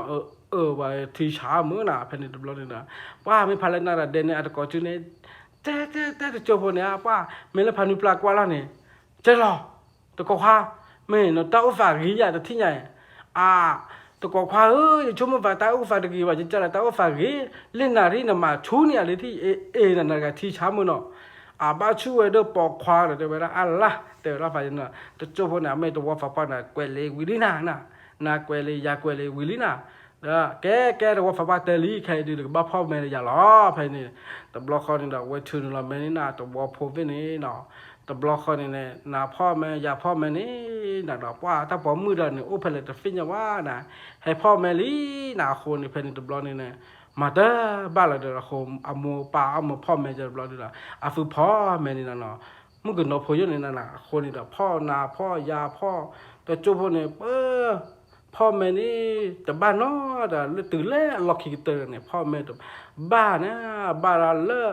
အၢ ပှၤထံဆါမုၢ်နၤ ဖဲန့ၣ်တဘျီန့ၣ်ဒီး ပှၢ်မ့ၢ်ဖါလဲၢ်နၢ်ဒီး ဒဲန့ၢ်အတကိးစုန့ၣ် တဲတဲတဲတကၠိဖိန့ၣ် ပှၢ်မ့ၢ်လၢဖါနွံပျၢ်ကွၢ်လီၤန့ၣ် တဲလီၤ တကိးခွါ မ့ၢ်နတၢ်အိၣ်သးဂ့ၤယၤတထံၣ်ညါအံၤ အါ တကိးခွါဧၢ ယဆိကမိၣ်သးတၢ်အိၣ်သးတဂ့ၤဘၣ် ယကလၢတၢ်အိၣ်သးဂ့ၤ လၢနၤရံၣ်နမၤဆူန့ၣ်အလံထံၣ် အ့ အ့နၤနဂၤထံဆါမုၢ်နီၤ. အဘၣ်ဆူၣ်ဝဲဒီးပိာ်ခွါဒီး တဲဝဲဒၣ်အလါ တဲဝဲဒၣ်ဖးယနီၤ တကၠိဖိန့ၣ် အမ့ၢ်တဝီသးပှၢ်န့ၣ် ကွဲးလံာ်ဝံၤလံနၤ နကွဲးလံာ် ယၤကွဲးလံာ်ဝံၤလံနၤ ဒီးကဲကဲတဝီသးပှၢ်တဲလံ ခဲအံၤဒုး နကဘၣ်ဖီၣ်မဲဒီးယၤလီၤ ဖဲန့ၣ် တဘျီဃီန့ၣ်ဒီး ဝဲထုးန့ၢ်လီၤမဲန့ၣ်နၤ တဝီဖိသ့ၣ်န့ၣ်နီၤ တဘျီဃီန့ၣ်န့ၣ် နၤဖီၣ်မဲ ယၤဖီၣ်မဲန့ၣ်နၤဒီး ပှၢ်တၢ်ပိာ်မုၣ်ဒီးန့ၣ် အိၣ်ဖဲလဲၣ်တသ့ၣ်ညါဘၣ်နၤ ဟဲဖီၣ်မဲလံနၤ အဃိန့ၣ် ဖဲန့ၣ်တဘျီန့ၣ်န့ၣ် မၤတဘၣ်လၢၤဒီး အဃိအမိၢ်ပၢ်အမိၢ်ဖီၣ်မဲကၢ်တဘျီဒုးဒီး အသုဖီၣ်မဲန့ၣ်နၤနီၤ မုၣ်ကနီၤဖိယိၣ်န့ၣ်နၤ အဃိန့ၣ်ဒီး ဖီၣ်နၤဖီၣ်ယၤဖီၣ် တကၠိဖိန့ၣ် ပၢ ဖီၣ်မဲန့ၣ် တဘၣ်နီတဂၤ လၢတုၤလၢအလီၢ်ခံကတၢၢ်န့ၣ် ဖီၣ်မဲတဘၣ်န့ၣ် ဘၣ်ဒၣ်လၢ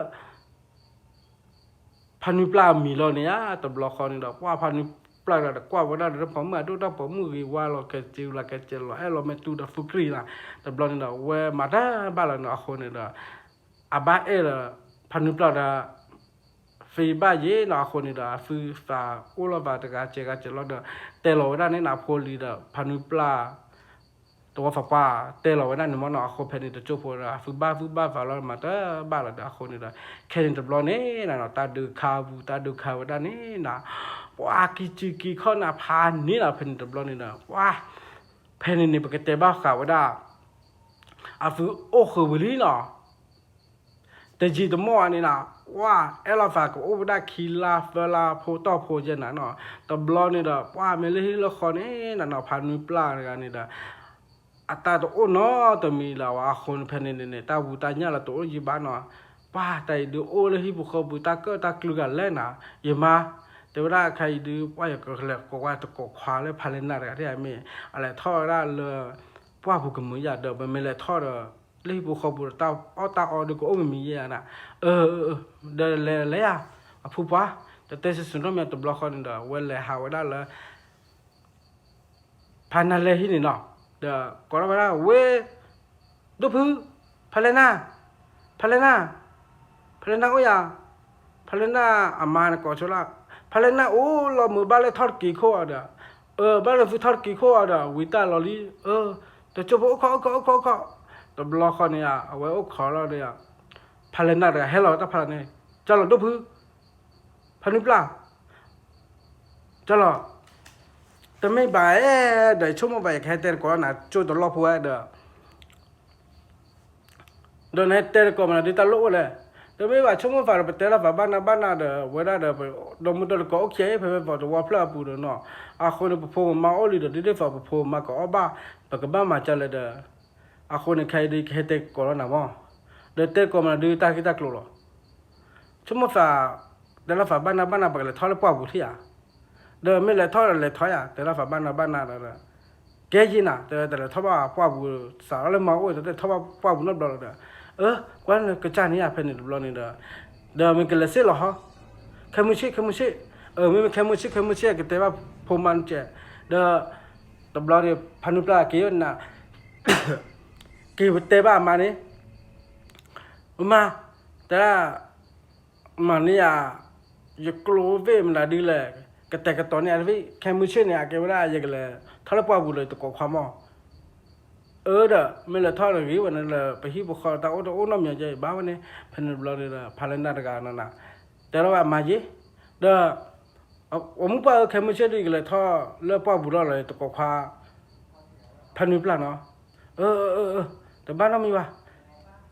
ဖါနွံပျၢ်အမံၤလီၤန့ၣ်ဧါ တဘျီဃီန့ၣ်ဒီး ပှၢ်ဖါနွံပျၢ်ဒီး ကွၢ်ဝဲဒၣ်ဒီး တၢ်ပိာ်မုၣ်အဒိၣ် တၢ်ပိာ်မုၣ်ဂ့ၤဝါလီၤ ကဲစ့လီၤ ကဲစ့လီၤ အဲၣ်လီၤမ့ၢ်တူၢ်ဒီးသူကရံၣ်နၤ တဘျီန့ၣ်ဒီး ဝဲမၤတဘၣ်လၢၤန့ၣ် အဃိန့ၣ်ဒီး အဘၣ်အဲၣ်ဒီး ဖါနွံပျၢ်ဒီး သ့ဘၣ်ယဲနီၤ အဃိန့ၣ်ဒီး အသုသးအိၣ်လီၤသးတဂၤစဲးဂၤစဲးလီၤဒီး တဲလီၤဝဲဒၣ်န့ၣ်နၤ ဖိလံၤဒီး ဖါနွံပျၢ် တဝီသးပှၢ် တဲလီၤဝဲဒၣ်န့ၣ်မ့ၢ်နီၤ အဃိဖဲန့ၣ်တကၠိဖိဒီး အသုဘၣ်သုဘၣ်သးလီၤ မၤတဘၣ်လၢၤဒီး အဃိန့ၣ်ဒီး ခဲန့ၣ်တဘျီန့ၣ်နၤနီၤ တၢ်ဒုးခါပူၤ တၢ်ဒုးခါဝဲဒၣ်န့ၣ်နၤ ပှၤကံစူကံခီၣ်နၤဖးန့ၣ်နၤ ဖဲန့ၣ်တဘျီန့ၣ်ဒီး ပှၤ ဖဲန့ၣ်န့ၣ် ပကတဲဘၣ်ဃးဝဲဒၣ် အသုအိၣ်ဃုာ်ဝံၤလံနီၤ တယံာ်တမီၢ်အန့ၣ်နၤ ပှၤအဲၣ်လိာ်သးကအိၣ်ဝဲဒၣ်ခံလါသၢလါဖိတီၢ်ဖိယဲနၤနီၤ တဘျီန့ၣ်ဒီး ပှၤမ့ၢ်လၢဟံၣ်လၢဃီန့ၣ်နၤနီၤ ဖါနွံပျၢ်တဂၤန့ၣ်ဒီး အတၢ်တအိၣ်နီတမံၤလၢၤဝဲအဃိန့ၣ် ဖဲန့ၣ်န့ၣ်န့ၣ် တၢ်ဝူတၢ်ညၣ်လၢတအိၣ်ယံၤဘၣ်နီၤ ပှၤတၢ်အံၤဒုးအိၣ်လၢဟံၣ်ပူၤဃီပူၤ တၢ်ကၢၣ်တၢ်ကျူဂၤလဲၣ်နၤ ယမါ တဲဝဲဒၣ်အခါအံၤဒုး ပှၤယကလဲၤကိးဝဲတကိးခွါလၢဖါလဲၢ်နၢ်တဂၤဒ်အမ့ၢ် အလဲၤထီၣ်ဝဲဒၣ်လၢ ပှၢ်ပူၤကမုာ်ယၤဒီး ပမ့ၢ်လဲၤထီၣ်ဒီး လၢဟံၣ်ပူၤဃီပူၤဒီး တၢ်အီၣ်တၢ်အီဒုးကအိၣ်မံၤမံၤယဲနၤ အၢ ဒီးလဲၤလဲၤယၤ အဖုပှၢ် တတဲဆူၣ်ဆူၣ်နီတမံၤ တဘျီဃီန့ၣ်ဒီး ဝဲလဲၤဟးဝဲဒၣ်လၢ ဖါနၢ်လဲၢ်ဟံၣ်န့ၣ်နီၤ ဒီးကိးထီၣ်ဝဲဒၣ် ဝ့ၢ် ဒိၣ်ဖု ဖါလဲၢ်နၢ် ဖါလဲၢ်နၢ် ဖါလဲၢ်နၢ်အိၣ်ယၤ ဖါလဲၢ်နၢ်အမါန့ၣ်ကိးဆိလၢ ဖါလဲၢ်နၢ်အိၣ်လီၤမုာ်ဘၣ်လဲၣ်ထီၣ်တက့ၤခိၣ်အီၤဒီး အၢ ဘၣ်လဲၣ်သုထီၣ်တက့ၤခိၣ်အီၤဒီး ဝံၤတၢ်လီၤလံ အၢ တကၠိဖိအိၣ်ခိးအိၣ်ခိးအိၣ်ခိးအိၣ်ခိး တဘျီဃီန့ၣ် အဝဲအိၣ်ခိးလီၤဒီး ဖါလဲၢ်နၢ်တဂၤဟဲလီၤတၢ်ဖးလီၤန့ၣ် ကၢ်လီၤဒိၣ်ဖု ဖါနွံပျၢ် ကၢ်လီၤ တမ့ၢ်ဘၣ်အဲၣ်ဒီး ဆိကမိၣ်ဘၣ် ယကဟဲတဲတကိးနၤ ကၠိတလီၢ်ဖိဝဲဒီး ဒီးနဟဲတဲတကိးမနုၤဒ်တၢ်လိၣ်အိၣ်လဲၣ်. တမ့ၢ်ဘၣ်ဆိကမိၣ်သးဒီး ပတဲလီၤသးဘၣ်နၢ်ဘၣ်နၢ်ဒီး ဝဲဒၣ်ဒီး ဒီမုၢ်ဒီတကိးအိၣ်ခံဂၤအံၤ ဖဲဖဲပှၤတဝီဖျၢၣ်အပူၤဒီးနီၤ, အဃိန့ၣ် ပဖိပမါအိၣ်လံဒီး ဒ်သိးပဖိပမါကအီၣ်ဘၣ် ပကဘၣ်မၤကၢလဲၣ်ဒီး အဃိန့ၣ် ခဲအံၤဒုးကဟဲတဲကိးလီၤနၤမး, ဒီးတဲကိးမနုၤဒုးတၢ်ဂ့ၢ်တၢ်ကျိၤလီၤ. ဆိကမိၣ်သး တဲလီၤသးဘၣ်နၢ်ဘၣ်နၢ် ပကလဲၤထီၣ်လၢပှၢ်ပူၤထံၣ်ဧါ, ဒီးမ့ၢ်လဲၤထီၣ်ဒီးလဲၤထီၣ်ယၤ တဲလီၤသးဘၣ်နၢ်ဘၣ်နၢ်ဒီး ကဲယဲနၤ တဲဝဲ တလဲၤထီၣ်ဘၣ်ပှၢ်ပူၤ စးထီၣ်လၢမၤအိၣ် တလဲၤထီၣ်ဘၣ်ပှၢ်ပူၤနီတဘျီလီၤဒီး, အၢ ကွၢ်နကစၢ်န့ၣ်ဧါ ဖဲန့ၣ်တဘျီန့ၣ်ဒီး, ဒီးမ့ၢ်ကလဲၤစ့ၢ်လီၤဟီ, ခဲမုၢ်ဆ့ၣ် ခဲမုၢ်ဆ့ၣ်, အၢ မ့မ့ၢ်ခဲမုၢ်ဆ့ၣ် ခဲမုၢ်ဆ့ၣ် ကတဲဘၣ်ဖိမါန့ၣ်ကဲ, ဒီး တဘျီန့ၣ် ဖါနုၢ်ပျၢ်က့ၤနၤ က့ၤတဲဘၣ်အမါန့ၣ်, မါ, တဲဒၣ်, မၤန့ၢ်ယၤ, ယကျိၤဝ့ၢ်မနုၤဒ်လဲၣ်, ကတဲာ်ကတီၤန့ၢ်အဝဲ ခဲမုၢ်ဆ့ၣ်န့ၣ် အကဲဝဲဒၣ် ယကလဲၤထီၣ်လၢပှၢ်ပူၤလၢယတကိးခွါမီၢ်, အၢဒီး မ့ၢ်လဲၤထီၣ်တဂ့ၤဝဲန့ၣ်လၢ ပဟံၣ်ပဃီတၢ်အိၣ်တအိၣ်နီတမံၤကဲ ယဘၣ်ဝဲန့ၣ် ဖဲန့ၣ်တဘျီန့ၣ်ဒီး ဖါလဲၢ်နၢ်တဂၤနီၤနၤ, တဲထီၣ်ဝဲအမါယ့ၤ, ဒီး အမုၢ်ပှၢ်ဧၢ ခဲမုၢ်ဆ့ၣ်ဒ်ယကလဲၤထီၣ်လၢပှၢ်ပူၤလီၤလၢယတကိးခွါ ဖါနုၢ်ပျၢ်နီၤ, အၢ အၢ အၢ တဘၣ်နီတမံၤဘၣ်,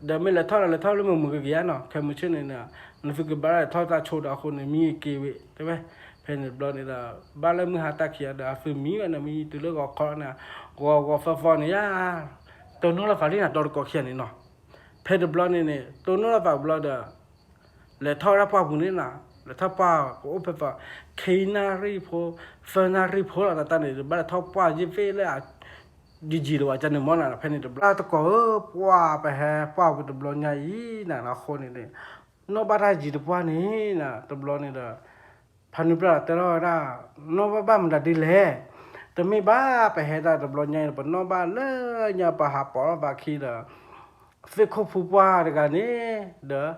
ဒီးမ့ၢ်လဲၤထီၣ်ဒီး လဲၤထီၣ်လၢမုာ်မုာ်ဂ့ၤဂ့ၤဧါနီၤ ခဲမုၢ်ဆ့ၣ်န့ၣ်, နသုကဘၣ်လဲၤထီၣ်တၢ်ဆိဒီးအဃိန့ၣ် မံက့ၤဝဲ တဲဝဲ, ဖဲန့ၣ်တဘျီန့ၣ်ဒီး ဘၣ်လၢမုၢ်ဟါတၢ်ခံးဒီး အသုမံဝဲန့ၣ် မံတုၤလၢဂီၤခီန့ၣ်, ဂီၤဂီၤဖီဖီန့ၣ်ယါ, တိၢ်နီၣ်လီၤသးလံနၤ ဒီတကိးခံဂၤန့ၣ်နီၤ, ဖဲတဘျီန့ၣ်န့ၣ် တိၢ်နီၣ်လီၤသးတဘျီဒီး လဲၤထီၣ်ဝဲဒၣ်ပှၢ်ပူၤန့ၣ်နၤ, လဲၤထီၣ်ပှၢ်ကအိၣ်ဖဲဖဲ ခံနၣ်ရံၣ်ဖိ, သၢနၣ်ရံၣ်ဖိလီၤ တၢ်တၢ်န့ၣ် ဘၣ်လဲၤထီၣ်ပှၢ်ယ့ၢ်ဖ့လၢ ယံာ်ယံာ်လၢၤဝဲန့ၣ်မီၢ်နၤ ဖဲန့ၣ်တဘျီ တကိးဧၢ, ပှၢ်ပဟဲပှၢ်ပူၤတဘျီညါအံၤနၤ အဃိန့ၣ်န့ၣ်, နီၣ်ဘၣ်တၢ်ယံၤတပှၢ်န့ၣ်နၤ တဘျီန့ၣ်ဒီး ဖါနုၢ်ပျၢ်တဲထီၣ်ဝဲဒၣ်, နီၣ်ဘၣ်ဘၣ်မနုၤဒ်လဲၣ်, တမ့ၢ်ဘၣ်ပဟဲဒၣ်တဘျီညါအံၤ ပနီၣ်ဘၣ်လၢညါပဟးပိာ်ထီၣ်သးခံဒီး သ့ၣ်ခိၣ်ဖူပှၢ်တဂၤန့ၣ်, ဒီး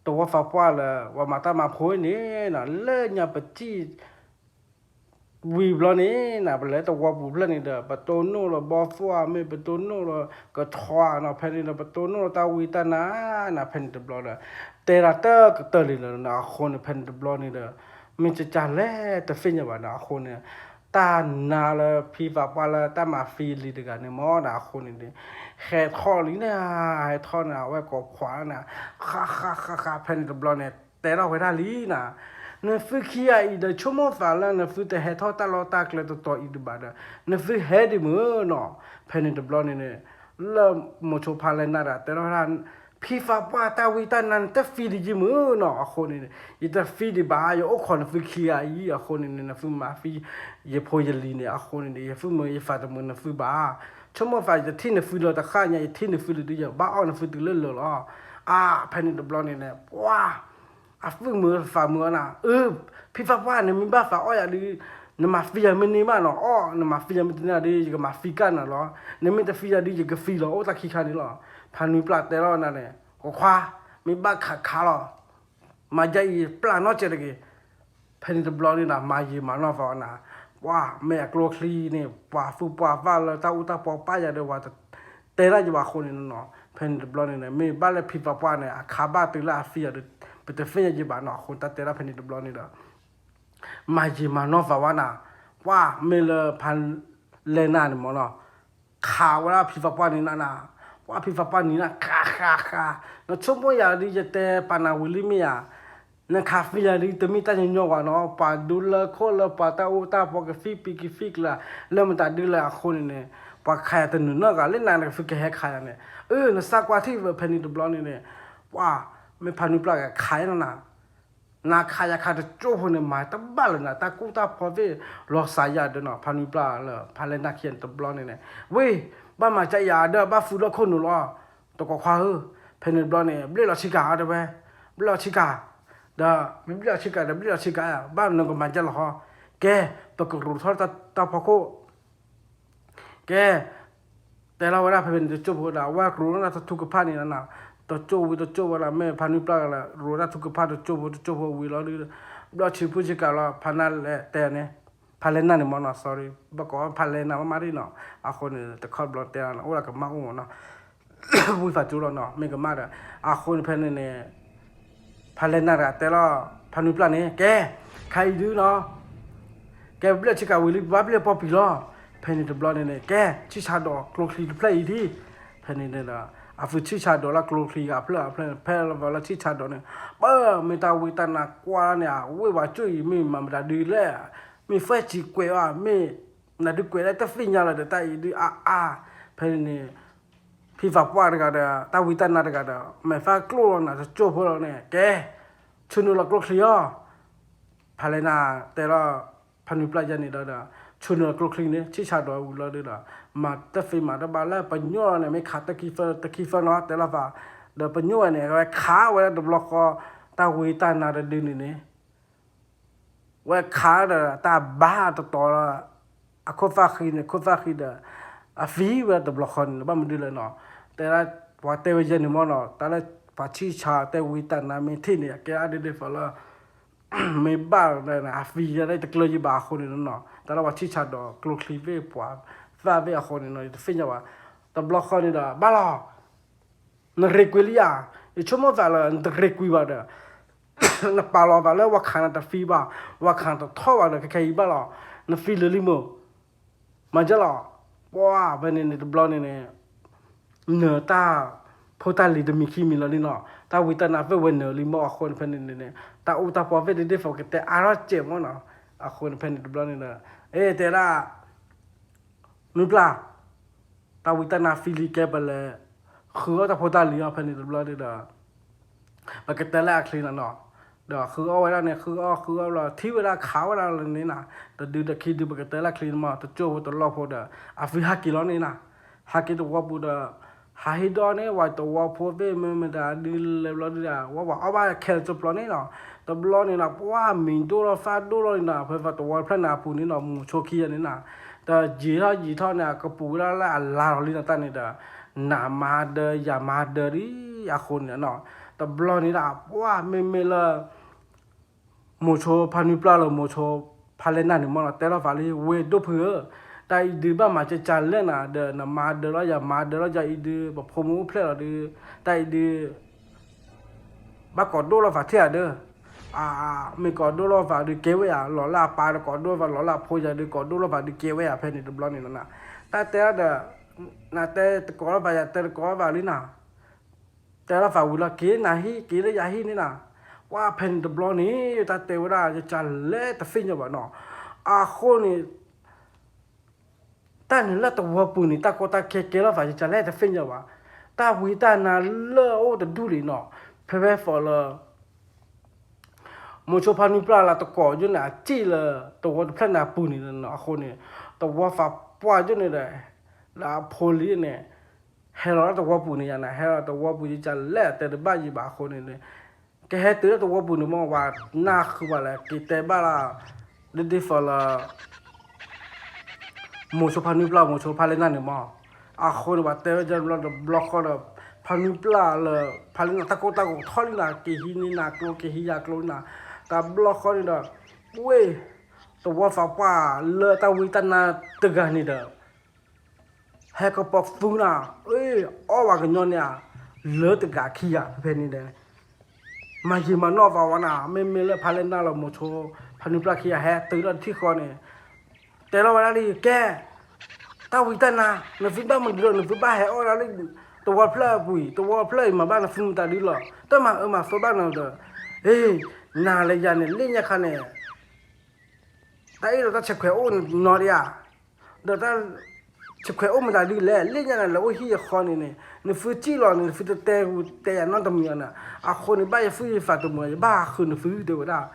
တဝီသးပှၢ်လၢ ပှၤမၤတၢ်မၤဖိန့ၣ်နၤ လၢညါပစံၣ် ဝံၤဘျီန့ၣ်နၤ ပလဲၤတဝီပူၤဖျၢၣ်န့ၣ်ဒီး ပတိၢ်နီၣ်လီၤဘီသွၣ်မ့ၢ် ပတိၢ်နီၣ်လီၤကထွါနီၤ ဖဲန့ၣ်ဒီး ပတိၢ်နီၣ်လီၤတၢ်ဝံတၢ်နါနၤ ဖဲန့ၣ်တဘျီဒီး တဲဒၣ်တကတၢၢ်လံနၤ အဃိန့ၣ် ဖဲန့ၣ်တဘျီန့ၣ်ဒီး မ့ၢ်ကကလဲၤတသ့ၣ်ညါဘၣ်နၤ အဃိန့ၣ် တၢ်နါလၢဖံသးပှၢ်လၢတၢ်မၤသံလံၤတဂၤန့ၣ်မီၢ်နၤ အဃိန့ၣ် ဟဲထီၣ်လံနၤ ဟဲထီၣ်န့ၣ် အဝဲကိးခွါန့ၣ် ဃးဃးဃးဃး ဖဲန့ၣ်တဘျီန့ၣ် တဲထီၣ်ဝဲဒၣ်လံနၤ နသုခံဂၤအံၤဒီး ဆိကမိၣ်သးလၢနသုတဟဲထီၣ်တၢ်လီၢ်တၢ်ကျဲတတီၤအံၤဒံးဘၣ်ဒီး နသုဟဲဒံးမုၢ်နီၤ ဖဲန့ၣ်တဘျီန့ၣ်န့ၣ် လၢမိၤဆိဖါလဲၢ်နၢ်ဒီး တဲထီၣ်ဝဲဒၣ် ဖံသးပှၢ်တၢ်ဝံတၢ်နါန့ၣ် တသံဒံးယံမုၢ်နီၤ အဃိန့ၣ်န့ၣ် ယတသံဒံးဘၣ် ယအိၣ်ခိးနသုခံဂၤအံၤ အဃိန့ၣ်န့ၣ် နသုမၤသံယဖိယလံၤန့ၣ် အဃိန့ၣ်န့ၣ် ယသုမုာ်ယသးတမုာ်နသုဘၣ် ဆိကမိၣ်သး ယတထံၣ်နသုလၢၤတဃၣ်ညါ ယထံၣ်နသုလၢၤဒုး ယဘၣ်အီၣ်နသုတုၤလၢလၢာ်လီၤ အါ ဖဲန့ၣ်တဘျီန့ၣ်န့ၣ် ပှၤ အသူၣ်မုာ်သးမုာ်အီၤနၤ အၢ ဖံသးပှၢ် နမ့ၢ်ဘၣ်သးအီၣ်ယၤဒုး နမၤသံယၤမ့ၢ်န့ၢ်ဘၣ်နီၤ အီၣ် နမၤသံယၤမ့ၢ်တန့ၢ်ဒုး ယကမၤသံကၢ်နၤလီၤ နမ့ၢ်တသံယၤဒုး ယကသံလီၤ အိၣ်တၢ်ခံခါန့ၣ်လီၤ ဖါနွံပျၢ်တဲလီၤနၤန့ၣ် ကခွါ မ့ၢ်ဘၣ်ခးခါလီၤ မၤယါအံၤပျၢ်နီၢ်ကဲးတဂ့ၤ ဖဲန့ၣ်တဘျီန့ၣ်ဒီး မၤယံာ်မၤနီၢ်သးနၤ, ပှၤမ့ၢ်အကျိချံန့ၣ် ပှၤသူၣ်ပှၢ်သၣ်လၢတၢ်အူတၢ်ပီပာ်ယၤဒီး ပှၤတတဲဒၣ်ယဘၣ်အဃိန့ၣ်နီၤ, ဖဲန့ၣ်တဘျီန့ၣ် မ့ၢ်ဘၣ်လၢဖံသးပှၢ်န့ၣ် အခါဘၣ်တုၤလၢအသံယၤဒီး ပတသ့ၣ်ညါယဘၣ်နီၤ အဃိတၢ်တဲဒၣ်ဖဲန့ၣ်တဘျီန့ၣ်ဒီး မၤယံာ်မၤနီၢ်သးဝဲနၤ, ပှၤမ့ၢ်လၢဖါလဲၢ်နၢ်န့ၣ်မ့ၢ်နီၤ, ခးဝဲဒၣ်ဖံသးပှၢ်န့ၣ်နၤနၤ, ပှၤဖံသးပှၢ်န့ၣ်နၤ ခးခးခး, နဆိကမိၣ်ယၤဒုး ယတဲပာ်နၤဝံၤလံမ့ၢ်ဧါ, နခးသံယၤဒုး တမ့ၢ်တၢ်ညီညီဘၣ်နီၤ, ပှၤဒူလၢခိၣ်လၢပှၤတၢ်အိၣ်တၢ်ဖီကသံၣ်ပံၤကသံၣ်ကျါ လၢမတၤဒုလဲၣ်အဃိန့ၣ်န့ၣ်, ပှၤခးယၤတနုာ်နီတဂၤ လၢနၤနကသုကဟဲခးယၤန့ၣ်, အၢ နစၢ်ကွၢ်ထံၣ်ဝဲဖဲန့ၣ်တဘျီန့ၣ်န့ၣ်, ပှၤမ့ၢ်ဖါနွံပျၢ်ဂၤခးယၤနၤနၤ နခးယၤခးတကၠိဖိန့ၣ် မၤတဘၣ်လၢၤနၤ တၢ်ကူၣ်တၢ်ဖီသ့ၣ် လီၤစၢ်ယၤဒီးနီၤ, ဖါနွံပျၢ်လၢ ဖါလဲၢ်နၢ်ခံဂၤန့ၣ်တဘျီန့ၣ်န့ၣ်, ဝ့ၢ် ဘၣ်မၤကၢ်ယၤဒီး ဘၣ်သူလီၢ်ခိၣ်နူာ်လီၤ, တကိးခွါဧၢ, ဖဲန့ၣ်တဘျီန့ၣ် ဘျ့ၣ်လီၤဆံကၤတဲဝဲ, ဘျ့ၣ်လီၤဆံကၤ, ဒီး မ့ၢ်ဘျ့ၣ်လီၤဆံကၤဒီး ဘျ့ၣ်လီၤဆံကၤယၤ ဘၣ်နကမၤကၢ်လီၤဟီ, ကဲ ပကရူးထီၣ်တၢ်ဖီခိၣ် ကဲ, တဲလီၤဝဲဒၣ်ဖဲဖဲန့ၣ်တကၠိဖိဒီး အဝဲရူးထီၣ်တၢ်ထူကဖၣ်န့ၣ်နၤ, တကၠိဝံၤတကၠိဝဲလီၤ မ့ၢ်ဖါနွံပျၢ်လၢ ရူးတၢ်ထူကဖၣ်တကၠိဖိတကၠိဖိဝံၤလီၤဒီး, ဘျီၣ်ဆံဖုဆံကၤလီၤ ဖါနၢ်လဲၣ်တဲန့ၣ်, ဖါလဲၢ်နၢ်န့ၣ်မ့ၢ်နီၤ sorry ဘၣ်ကိးဖါလဲၢ်နၢ်မးမးဒ်နီၤ, အဃိန့ၣ် တခီဘျီတဲလီၤနၤ အိၣ်လၢကမၣ်အိၣ်မ့ၢ်နီၤ ဝံသးစူၤလီၤနီၤ မ့ၢ်ကမၣ်ဒီး, အဃိန့ၣ်ဖဲန့ၣ်န့ၣ် ဖါလဲၢ်နၢ်တဂၤတဲလီၤ ဖါနွံပျၢ်န့ၣ် ကဲ, ခါအံၤဒုနီၤ, ကဲ ပဘျ့ၣ်ဆံကၤဝံၤလံ ပဘၣ်ဘျ့ၣ်ပီၢ်ပံၤလီၤ, ဖဲန့ၣ်တဘျီန့ၣ်န့ၣ် ကဲ ဆံၣ်ဆါဒိးကျိချံတဖျၢၣ်အံၤဒံး, ဖဲန့ၣ်န့ၣ်ဒီး အသုဆံၣ်ဆါဒိးလၢကျိချံအဖျၢၣ်အဖျၢၣ် ဖဲလၢပှၤလၢဆံၣ်ဆါဒိးန့ၣ်, ပၢ်မ့ၢ်တၢ်ဝံတၢ်နါကွၢ်န့ၣ် အဝ့ၢ်ဝဲကၠိအံၤ မ့ၢ်မၤမတၤဒုလဲၣ်, မ့ၢ်သၢဆံကွဲးအီၤ မ့ၢ်မတၤဒုကွဲးလၢတသ့ၣ်ညါလီၤဒီးတၢ်အံၤဒုးအါအါ, ဖဲန့ၣ်န့ၣ် ဖံသးပှၢ်တဂၤဒီး တၢ်ဝံတၢ်နါတဂၤဒီး မဲာ်သၣ်ကျိၣ်လီၤနၤတကၠိဖိလီၤန့ၣ် ကဲ, ဆူနုာ်လီၤကျိချံအီၤ, ဖါလဲၢ်နၢ်တဲလီၤ ဖါနွံပျၢ်ယဲန့ၣ်ဒီးဒီး, ဆူနုာ်ကျိချံန့ၣ် ဆံၣ်ဆၣ်ဒီးဝံၤလီၤဒုဒီး မၤတသ့မၤတဘၣ်လၢပညိၣ်လီၤန့ၣ် မ့ၢ်ခးတခံဖၢ တခံဖၢနီၤ တဲလီၤသး, ဒီးပညိၣ်ဝဲန့ၣ် ဝဲခးဝဲဒၣ်တဘျီဃီ တၢ်ဝံတၢ်နါတဒုန့ၣ်န့ၣ် ဝဲခးဒီးတၢ်ဘါတတီၤလီၤ, အခိၣ်သၣ်ဃံန့ၣ် ခိၣ်သၣ်ဃံဒီး အသံဝဲတဘျီဃီန့ၣ် ဘၣ်မနုၤလဲၣ်နီၤ, တဲဒၣ် ပှၤတဲဝဲယဲန့ၣ်မ့ၢ်နီၤ တၢ်လၢပှၤဆံၣ်ဆၣ်တဲဝံတၢ်နါမ့ၢ်ထံၣ်န့ၣ် အကဲဒၣ်ဒ်ဒ်သိးလၢ မ့ၢ်ဘၣ်ဒီး အသံယဲဒၣ်တကျၢၤယံၤဘၣ်အဃိန့ၣ်နီၤ တၢ်လၢပှၤဆံၣ်ဆၣ်ဒီးကျိချံသ့ၣ်ပှၤသၣ်သ့ၣ်အဃိန့ၣ်နီၤ ယတသ့ၣ်ညါဘၣ်, တဘျီဃီန့ၣ်ဒီး ဘၣ်လီၤ နရ့ကွံာ်လံဧါ, ယဆိကမိၣ်သးလၢ နတရ့ကွံာ်ဘၣ်ဒီး နပာ်လီၤသးလၢဝၤခးနၤတသံဘၣ်, ဝၤခးနၤတထီၣ်ဘၣ်ဒီး ခဲခဲအံၤဘၣ်လီၤ, နသံလၢာ်လံမ့ၢ်, မၤကဲလီၤ, ပှၢ်ဖဲန့ၣ်န့ၣ်တဘျီန့ၣ်န့ၣ် နၢၤတၢ်ဖိတၢ်လံၤတမံၤခံမံၤလီၤလံနီၤ, တၢ်ဝံတၢ်နါသ့ၣ်ဝဲနၢၤလံမ့ၢ်အဃိန့ၣ်ဖဲန့ၣ်န့ၣ်န့ၣ် တၢ်အူတၢ်ပီသ့ၣ်ဒ်ဒ်သိးကတဲအါထီၣ်စဲးမ့ၢ်နီၤ, အဃိန့ၣ်ဖဲန့ၣ်တဘျီန့ၣ်ဒီး အ့ တဲဒၣ် နွံပျၢ် တၢ်ဝံတၢ်နါသံလံကဲပလဲၤ ဃုအီၣ်တၢ်ဖိတၢ်လံၤအီၤဖဲန့ၣ်တဘျီန့ၣ်ဒီး ပကတဲလၢအချံနီၤနီၤ, ဒီးဃုအီၣ်ဝဲဒၣ်န့ၣ် ဃုအီၣ်ဃုအီၣ်လီၤ ထံၣ်ဝဲဒၣ်ခးဝဲဒၣ်လၢန့ၣ်နီၤ, တဒုတခံဒုပကတဲလၢအချံန့ၣ်မ့ၢ် တကၠိဖိတလီၢ်ဖိဒီး အသံဟးက့ၤလီၤန့ၣ်နီၤ, ဟးက့ၤတဝီပူၤဒီး ဟးဟ့ၣ်ဒီးန့ၣ် ဝဲတဝီဖိသ့ၣ်မ့ၢ်မတၤဒုလဲၤဘျီဒုဒီး ဝဲပှၤအီၣ်ဘၣ်ခဲလၢာ်ကၠိပျီန့ၣ်နီၤ, တဘျီန့ၣ်နီၤ ပှၢ်မံၤဒိၣ်လီၤသၣ်ဒိၣ်လီၤန့ၣ်နီၤ ဖဲပှၤတဝီတဖျၢၣ်န့ၣ်အပူၤန့ၣ်နီၤ မိၤဆိခံဂၤန့ၣ်နီၤ, တယံာ်ထီၣ်ယံာ်ထီၣ်န့ၣ် အကပူၤဝဲဒၣ်လၢအလါလီၤလံနီၤတၢ်န့ၣ်ဒီး နမၤဒၢယမၤဒၢဒ်အဃိန့ၣ်နီၤ, တဘျီန့ၣ်ဒီးပှၢ်မ့မ့ၢ်လၢ မိၤဆိဖါနွံပျၢ်လၢမိၤဆိဖါလဲၢ်နၢ်န့ၣ်မ့ၢ်နီၤ တဲလီၤသးလံ ဝ့ၢ်ဒိၣ်ဖုဧၢ, တၢ်အံၤဒုးဘၣ်မၤကၢကၢလဲၣ်နၤ ဒီးနမၤဒၢလီၤယၤမၤဒၢလီၤယၤအံၤဒုး ပဖိမုၣ်အိၣ်ဖျဲၣ်လီၤဒုး တၢ်အံၤဒုး ဘၣ်ကိးဒိၣ်လီၤသးထဲဧါဒီး, အ မ့ၢ်ကိးဒိၣ်လီၤသးဒုးကဲဝဲယၤ လီၤလၢအပၢ်ဒီးကိးဒိၣ်လီၤသး လီၤလၢအဖိယၤဒုး ကိးဒိၣ်လီၤသးဒုးကဲဝဲယၤဖဲန့ၣ်တဘျီန့ၣ်နီၤ, တၢ်တဲဒီး နတဲတကိးလီၤသးယၤတဲတကိးလီၤသးလံနီၤ တဲလီၤသးဝံၤလီၤ က့ၤနၤဟံၣ် က့ၤလၢယၤဟံၣ်န့ၣ်နီၤ, ပှၢ်ဖဲန့ၣ်တဘျီန့ၣ် တၢ်တဲဝဲဒၣ် ယကလဲၤတသ့ၣ်ညါဘၣ်နီၤ, အဃိန့ၣ် တၢ်န့ၣ်လၢတဝီပူၤန့ၣ် တၢ်ကီတၢ်ခဲကဲလီၤသး ယကလဲၤတသ့ၣ်ညါဘၣ်, တၢ်ဝံတၢ်နါလၢအအိၣ်တဒူၣ်လံနီၤ, ဖဲဖဲသိးလၢ မိၤဆိဖါနွံပျၢ်လၢတကိးယိၣ်န့ၣ် အစံၣ်လၢတဝီတဖျၢၣ်န့ၣ်အပူၤန့ၣ်နီၤ, အဃိန့ၣ် တဝီသးပှၢ်ယိၣ်န့ၣ်ဒီး လၢအဖိလံန့ၣ် ဟဲလီၤလၢတဝီပူၤန့ၣ်ယၤန့ၣ် ဟဲလီၤတဝီပူၤယကလဲၤတဲတဘၣ်ယံၤဘၣ်အဃိန့ၣ်န့ၣ် ကဟဲတုၤလၢတဝီပူၤန့ၣ်မ့ၢ် ပှၤနၢ်ဃုာ်ပှၤလၢက့ၤတဲဘၣ်လၢ ဒ်ဒ်သိးလၢ မိၤဆိဖါနွံပျၢ် မိၤဆိဖါလဲၢ်နၢ်န့ၣ်မ့ၢ်, အဃိန့ၣ် ပှၤတဲဝဲဒၣ်တဘျီတဘျီဃီဒီး ဖါနွံပျၢ်လၢ ဖါလဲၢ်နၢ်တၢ်ကိၢ်တၢ်ဂီၤထီၣ်လံနၤ က့ၤဟံးန့ၢ်နၤကျိ က့ၤဟံးယၤကျိနၤ, တဘျီဃီန့ၣ်ဒီး ဝ့ၢ် တဝီသးပှၢ်လၢတၢ်ဝံတၢ်နါတဂၤန့ၣ်ဒီး ဟဲကပီၤသူနၤ, အီၣ်ဝဲကညီန့ၣ်ဧါ, လၢတဂၤခံဂၤဖဲဖဲန့ၣ်ဒီး မၤယံာ်မၤနီၢ်သးဝဲနၤ, မ့မ့ၢ်လၢဖါလဲၢ်နၢ်လၢမိၤဆိ ဖါနွံပျၢ်ခံဂၤဟဲတုၤလီၤတထံၣ်ဃီန့ၣ် တဲလီၤဝဲဒၣ်လံ ကဲ တၢ်ဝံတၢ်နါ နသုဘၣ်မနုၤဒီး နသုဘၣ်ဟဲအီၣ်ဒၣ်လၢ တဝီဖျၢၣ်အပူၤအံၤ တဝီဖျၢၣ်အံၤမၤဘၣ်နသုမတၤဒုလီၤ တၢ်မၤအၢမၤသီဘၣ်နၤဒီး အ့ နၤလၢယၤန့ၣ် လ့ၣ်ညါခါန့ၣ် တၢ်အ့ၣ်လိာ်တၢ်ဆဲးခွဲးအိၣ်နီတယၤ, ဒီးတၢ်ဆဲးခွဲးအိၣ်မတၤဒုလဲၣ်, လ့ၣ်ညါန့ၣ် လဲၤအိၣ်ဟံၣ်ယဃီန့ၣ်န့ၣ် နသုစံၣ်လီၤန့ၣ် နသုတတဲဝူတဲယၤနီတမံၤအီၤန့ၣ်, အဃိန့ၣ် ဘၣ်ယသူၣ်ယသးတမုာ် ယဘၣ်ဃုာ်နသုတဲဝဲဒၣ်,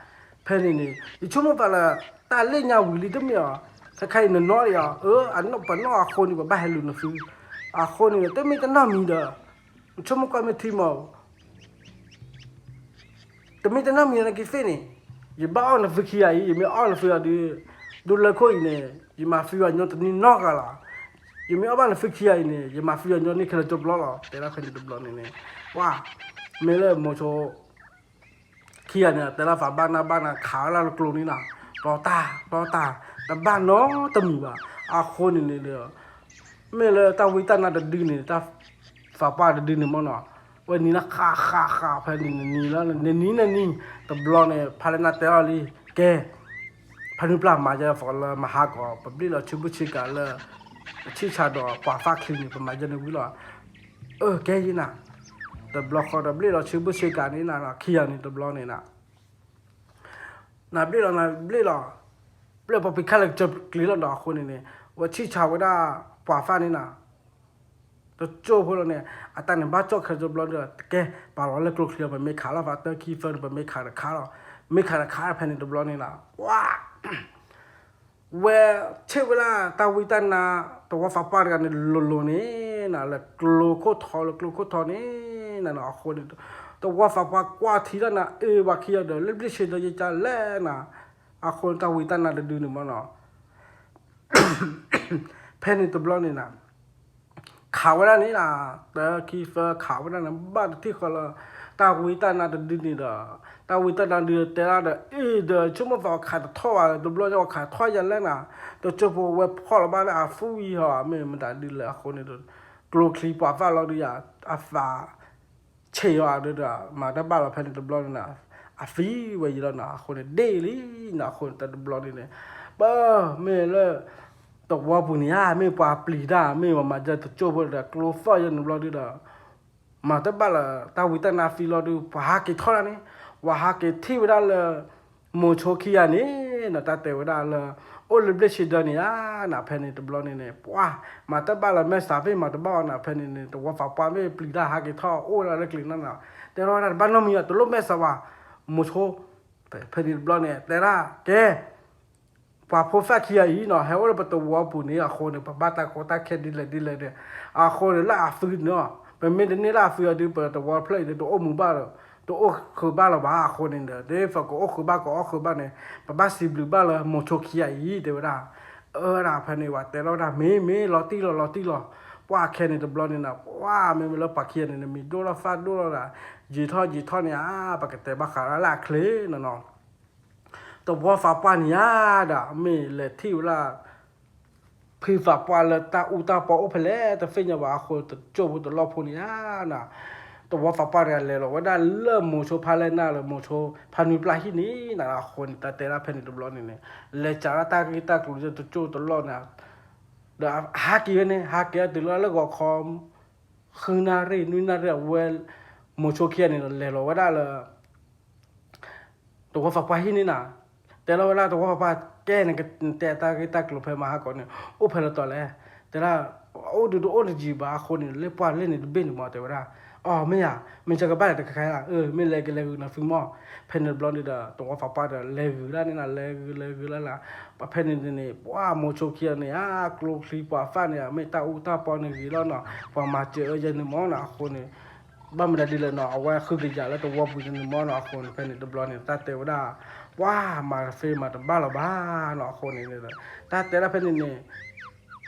ဖဲန့ၣ်န့ၣ် ယဆိကမိၣ်သးလၢ တၢ်လ့ၣ်ညါဝံၤလံတမ့ၢ်အီၤ, ခဲခါအံၤနနီၢ်လံအီၤ, အၢ အနီၢ်ပနီၢ်အဃိန့ၣ် ပဘၣ်ဟဲလူၤနသု, အဃိန့ၣ် တမ့ၢ်တနီၢ်မံၤဒီး နဆိကမိၣ်ကွၢ်မ့ၢ်ထံမီၢ် တမ့ၢ်တနီၢ်မံၤနက့ၤသ့ၣ်န့ၣ်, ယဘၣ်အီၣ်နသုခံဂၤအံၤ ယမ့ၢ်အီၣ်နသုအီၤဒုး, ဒိလၢခိၣ်အံၤန့ၣ် ယမၤသံအီၤညီတနံၤနီတဂၤလီၤ. ယမ့ၢ်အီၣ်ဘၣ်နသုခံဂၤအံၤန့ၣ် ယမၤသံအီၤညီန့ၢ်ခဲလၢာ်ကၠိပျီလီၤ. တဲဒၣ်ဖဲန့ၣ်တဘျီန့ၣ်န့ၣ်, ပှၤ, မ့ၢ်လၢမိၤဆိ ခံဂၤန့ၣ် တဲလၢသးဘၣ်နၢ်ဘၣ်နၤခးဝဲဒၣ်လၢကျိန့ၣ်နီၤ, တီတၢ်, တီတၢ်, တဘၣ်နီတမံၤဘၣ်. အဃိန့ၣ်န့ၣ်ဒီး မ့ၢ်လၢတၢ်ဝံတၢ်နါတဒုန့ၣ် တၢ်သးပှၢ်တဒုန့ၣ်မ့ၢ်နီၤ, ဝဲနံၤလၢဃးဃးဃးဖဲန့ၣ် နနံၤလၢ နနံၤနနံၤ တဘျီန့ၣ် ဖါလဲၢ်နၢ်တဲအီၤလံ, ကဲ, ဖါနုပျၢ်မၤယဲသိးလၢမဟါကီး ပဘျ့ၣ်လီၤဆံဘုၣ်ဆံကၤလၢ ပဆံၣ်ဆါဒီးပှၤသၣ်ချံန့ၣ် ပမၤယဲန့ၣ်ဝံၤလီၤ. အၢ ကဲယဲနၤ, တဘျီဃီဒီးဘျ့ၣ်လီၤဆံဘုၣ်ဆံကၤန့ၣ်နၤ ခံဂၤန့ၣ်တဘျီန့ၣ်နၤ နဘျ့ၣ်လီၤ နဘျ့ၣ်လီၤ, ဘျ့ၣ်ပီပံၤခါလၢကစၢၢ်ကျံၤလီၤဒီးအဃိန့ၣ်န့ၣ်, ဝဲဆံၣ်ဆါဝဲဒၣ်ပှၤသၣ်န့ၣ်နၤ, တကၠိဖိလီၤန့ၣ် အတၢ်န့ၣ်ဘၣ်ကၠီၣ်ခဲတဘျီဒီး တကဲ ပာ်လီၤလၢကျိချံအီၤ ပမ့ၢ်ခးလီၤသးတၢ်ခံသၢန့ၣ် ပမ့ၢ်ခးတခါလီၤ, မ့ၢ်ခးတခါဖဲန့ၣ်တဘျီန့ၣ်နၤ, ဝါ ဝဲဆ့ၣ်ဝဲဒၣ်တၢ်ဝံတၢ်နါ သဝီသးပှၢ်တဂၤန့ၣ် လိၤလိၤန့ၣ်နၤ လၢကျိခိၣ်ထီ လၢကျိခိၣ်ထီန့ၣ်နၤ အဃိန့ၣ် သဝီသးပှၢ်ကွၢ်ထံတၢ်နၤ အ့ၣ် ပှၤခံဂၤဒီး လၢဘျ့ၣ်ဆ့ဒီးယကလဲၣ်နၤ အဃိန့ၣ် တၢ်ဝံတၢ်နါတဒုန့ၣ်မ့ၢ်နီၤ ဖဲန့ၣ်တဘျီန့ၣ်နၤ ခးဝဲဒၣ်န့ၣ်နၤ တၢခံသၢခးဝဲဒၣ်န့ၣ် ဘၣ်တထံၣ်ဃီလၢ တၢ်ဝံတၢ်နါတဒုန့ၣ်ဒီး တၢ်ဝံတၢ်နါဒုတဲဒၣ်ဒီး အ့ၣ် ဒီးဆိကမိၣ်သးခးတထီၣ်ဘၣ် တဘျီညါအီၤခးထီၣ်ယၤလဲၣ်နၤ တကၠိဖိဝဲဖီၣ်လီၤဘၣ်လၢအသူၣ်ဝံၤဟီ မ့ၢ်မတၤဒုလဲၣ်အဃိန့ၣ်ဒီး ကျိချံပှၤသၣ်လီၤဒုယၤ အသး ဆံးအီၤဒုဒီး မၤတၢ်ဘၣ်လီၤဖဲန့ၣ်တဘျီန့ၣ်နၤ အသံဝဲယံၤလီၤနၤ အဃိန့ၣ်ဒ့ၣ်လံနၤ အဃိန့ၣ်တဘျီန့ၣ်န့ၣ် ပၢ်မ့ၢ်လၢ သဝီပူၤန့ၣ်ဧါ မ့ၢ်ပှၤပျံၤတၢ် မ့ၢ်ပှၤမၤစၢၤတကၠိဖိဒီးကျိသီၣ်ယဲန့ၣ်တဘျီဒုဒီး မၤတၢ်ဘၣ်လီၤ တၢ်ဝံတၢ်နါသံလီၤဒု ပှၤဟးက့ၤထီၣ်ဒၣ်န့ၣ် ပှၤဟးက့ၤထံၣ်ဝဲဒၣ်လၢ မိၤဆိခံဂၤန့ၣ် တၢ်တဲဝဲဒၣ်လၢ အိၣ်လၢဘျ့ၣ်ဆ့ဒီးန့ၣ်ဧါနၤ ဖဲန့ၣ်တဘျီန့ၣ်န့ၣ် ပှၤ မၤတၢ်ဘၣ်လီၤ မဲာ်ဆှးမ့ၢ်မၤတဘၣ်အီၤနၤ ဖဲန့ၣ်န့ၣ် သဝီသးပှၢ်မ့ၢ်ပျံၤတၢ်ဟးက့ၤထီၣ်အိၣ်ဝဲဒၣ်လၢကျဲၤနၢ်နၤ တဲထီၣ်ဝဲဒၣ်တဘၣ်နီတမံၤ တလိၣ်မဲာ်ဆှးဘၣ် မိၤဆိ ဖဲန့ၣ်တဘျီန့ၣ် တဲဒၣ် ကဲ ပှၤဖိသၣ်ခံဂၤအံၤနီၤ ဟဲအိၣ်လၢပသဝီပူၤန့ၣ် အဃိန့ၣ် ပဘၣ်တၢ်ကီတၢ်ခဲဒ်လဲၣ်ဒ်လဲၣ်န့ၣ် အဃိန့ၣ် လၢအသုနီၤ ပမ့ၢ်တန့ၢ်လၢအသုအီၤဒု ပသဝီဖျၢၣ်အံၤဒု တအိၣ်မူဘၣ်လီၤ တအိၣ်ဃုာ်ဘၣ်လီၤဘၣ် အဃိန့ၣ်ဒီး ဒ်သိးကအိၣ်ဃုာ်ဘၣ် ကအီၣ်ဃုာ်ဘၣ်န့ၣ် ပဘၣ်စံးဘျုးဘၣ်လၢမိၤဆိခံဂၤအံၤ တဲဝဲဒၣ် အၢဒၣ်ဖဲန့ၣ် ပှၤတဲလီၤဝဲဒၣ် မ့ၢ်မ့ၢ် လီၤတံၢ်လီၤ လီၤတံၢ်လီၤ ပှၤခဲန့ၣ်တဘျီန့ၣ်နၤ ပှၤမ့ၢ်မ့ၢ်လၢပှၤခံဂၤန့ၣ် မံၤဒိၣ်ထီၣ်သၣ်ဒိၣ်ထီၣ်ဒၣ် ယံာ်ထီၣ်ယံာ်ထီၣ်န့ၣ်ဧါ ပကတဲဘၣ်ဃးလၢအချ့နီၤနီၤ သဝီသးပှၢ်န့ၣ်ဧါ ဒီးမ့ၢ်လဲၤထံၣ်ဝဲဒၣ် ဖုသးပှၢ်လၢတၢ်အူတၢ်ပီအိၣ်ဖဲလဲၣ် တသ့ၣ်ညါဘၣ်အဃိ တကၠိဖိတလီၢ်ဖိန့ၣ်ဧါနၤ သဝီသးပှၢ်တဂၤလဲၤလီၤဝဲဒၣ်လၢမိၤဆိဖါလဲၢ်နၢ်လၢမိၤဆိဖါနွံပျၢ်ဟံၣ်န့ၣ်နၤ အဃိန့ၣ် တၢ်တဲဒၣ်ဖဲန့ၣ်တဘျီန့ၣ်န့ၣ် လဲၤစးဒၣ်တၢ်ဂ့ၢ်တၢ်ကျိၤလၢတကၠိတလီၢ်န့ၣ် ဒီးဟးက့ၤဝဲန့ၣ် ဟးက့ၤအတုၤလီၤလၢဂီၤခီ ဃုနၣ်ရံၣ် နွံနၣ်ရံၣ် အဝဲ မိၤဆိခံဂၤန့ၣ်ဒီး လဲၤလီၤဝဲဒၣ်လၢ သဝီသးပှၢ်ဟံၣ်န့ၣ်နၤ, တဲလီၤဝဲဒၣ်သဝီသးပှၢ် ကဲနကတဲတၢ်ဂ့ၢ်တၢ်ကျိၤဖဲမဟါကီးန့ၣ် အိၣ်ဖဲလဲၣ်တီၤလဲၣ်, တဲဒၣ် အိၣ်ဒုးတအိၣ်တယံၤဘၣ်အဃိန့ၣ် လၢပှၢ်လၢန့ၣ်တဘ့ၣ်န့ၣ်မး တဲဝဲဒၣ်, အီ မ့ၢ်ဧါ, မ့ၢ်ကဘၣ်လဲၤတခါခါလၢ်, မ့ၢ်လဲၤကလဲၤဂုာ်နီၤသုမီၢ်, ဖဲန့ၣ်တဘျီန့ၣ်ဒီး သဝီသးပှၢ်ဒီး လဲၤဂုာ်ဒၣ်န့ၣ်နၤ လဲၤဂုာ်လဲၤဂုာ်လၢ်လၢ်, ပှၤဖဲန့ၣ်န့ၣ် ပှၤမိၤဆိခံဂၤန့ၣ် အကျိချံပှၤသၣ်န့ၣ် မ့ၢ်တၢ်အူတၢ်ပီန့ၣ်ဂ့ၤလီၤနီၤ, ပှၤမၤစၢၤအၢယဲန့ၣ်မးနီၤ အဃိန့ၣ် ဘၣ်မနုၤဒ်လဲၣ်နီၤ အဝဲဃုကယၤလၢသဝီပူၤန့ၣ်မးနီၤ အဃိန့ၣ် ဖဲန့ၣ်တဘျီန့ၣ် တၢ်တဲဝဲဒၣ် ပှၤမၤသ့မၤတဘၣ်လၢၤဘၣ်နီၤ အဃိန့ၣ် တၢ်တဲဒၣ်ဖဲန့ၣ်န့ၣ်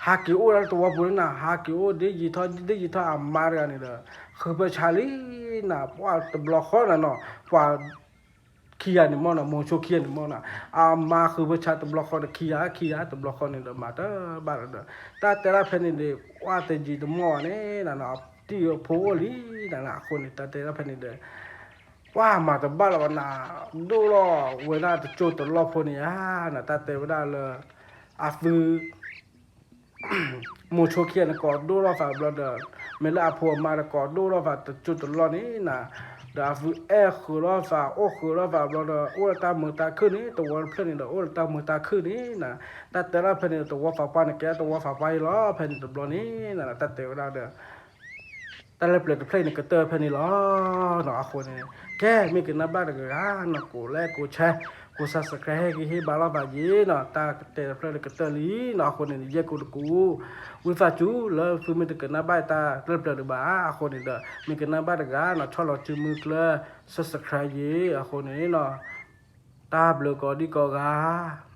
ဟးက့ၤအိၣ်ဒၣ်လၢသဝီပူၤန့ၣ်နၤ ဟးက့ၤအိၣ်ဒ်ယံာ်ထီၣ် ဒ်ယံာ်ထီၣ်အမါတဂၤန့ၣ်ဒီး ဃုဖၢဆါလံနၤ ပှၤတဘျီဃီနၤနီၤ ပှၤ ခံဂၤန့ၣ်မးနီၤ မိၤဆိခံဂၤန့ၣ်မးနီၤ အမါဃုဖၢဆါတဘျီဃီဒီး ခံဂၤခံဂၤတဘျီဃီန့ၣ်ဒီး မၤတဘၣ်လၢၤဒီး တၢ်တဲဒၣ်ဖဲန့ၣ်ဒီး ပှၤတယံာ်တမီၢ်ဘၣ်န့ၣ်နၤ တံၢ်ဖိအိၣ်လံနၤ အဃိန့ၣ် တၢ်တဲဒၣ်ဖဲန့ၣ်ဒီး ပှၤမၤတဘၣ်လၢၤဘၣ်နၤ ဒိၣ်လီၤဝဲဒၣ်တကၠိတလီၢ်ဖိန့ၣ်ဧါနၤ တၢ်တဲဝဲဒၣ်လၢ အသု မိၤဆိခံဂၤန့ၣ် ကိးဒိၣ်ထီၣ်သးဘျီဒီး မ့ၢ်လၢအဖိအမါဒီး ကိးဒိၣ်ထီၣ်သးတကၠိတလီၢ်န့ၣ်နၤ, ဒီးအသုအဲၣ်ဃုာ်ထီၣ်သး အိၣ်ဃုာ်ထီၣ်သးဘျီဒီး အိၣ်ဒီးတၢ်မုာ်တၢ်ခုၣ်န့ၣ် သဝီတဖျၢၣ်န့ၣ်ဒီး အိၣ်ဒီးတၢ်မုာ်တၢ်ခုၣ်န့ၣ်နၤ, တၢ်တဲဒၣ်ဖဲန့ၣ် သဝီသးပှၢ်န့ၣ် ကဲသဝီသးပှၢ်အံၤလီၤ ဖဲန့ၣ်တဘျီန့ၣ်နၤ တၢ်တဲဝဲဒၣ်ဒီး တၢ်လၢပျၢၤတဖျၢၣ်အံၤန့ၣ် ကတၢၢ်ဖဲန့ၣ်လီၤနီၤ အဃိန့ၣ် ကဲ မ့ၢ်ကနၣ်ဘၣ်တဂၤဂၤနီၤ ကိးလဲၣ်ကိးဆဲ ကိး subscribe ဟ့ၣ်ဂံၢ်ဟ့ၣ်ဘါလီၤသးယ့ၤနီၤ တၢ်ကတဲာ်တဖျၢၣ်လၢကတၢၢ်လံနီၤ အဃိန့ၣ် ယဲၢ်ကိးတကူ ဝံသးစူၤလၢသုမ့ၢ်တကနၣ်ဘၣ်တၢ်လၢပျၢၤတဘၣ် အဃိန့ၣ်ဒီး မ့ၢ်ကနၣ်ဘၣ်တဂၤနီၤ ဆီၣ်လီၤစုမုၢ်ကျၢၢ် subscribe ယ့ၤ အဃိန့ၣ်နီၤ တၢ်ဘျုးကိးဒံကိးဂၤ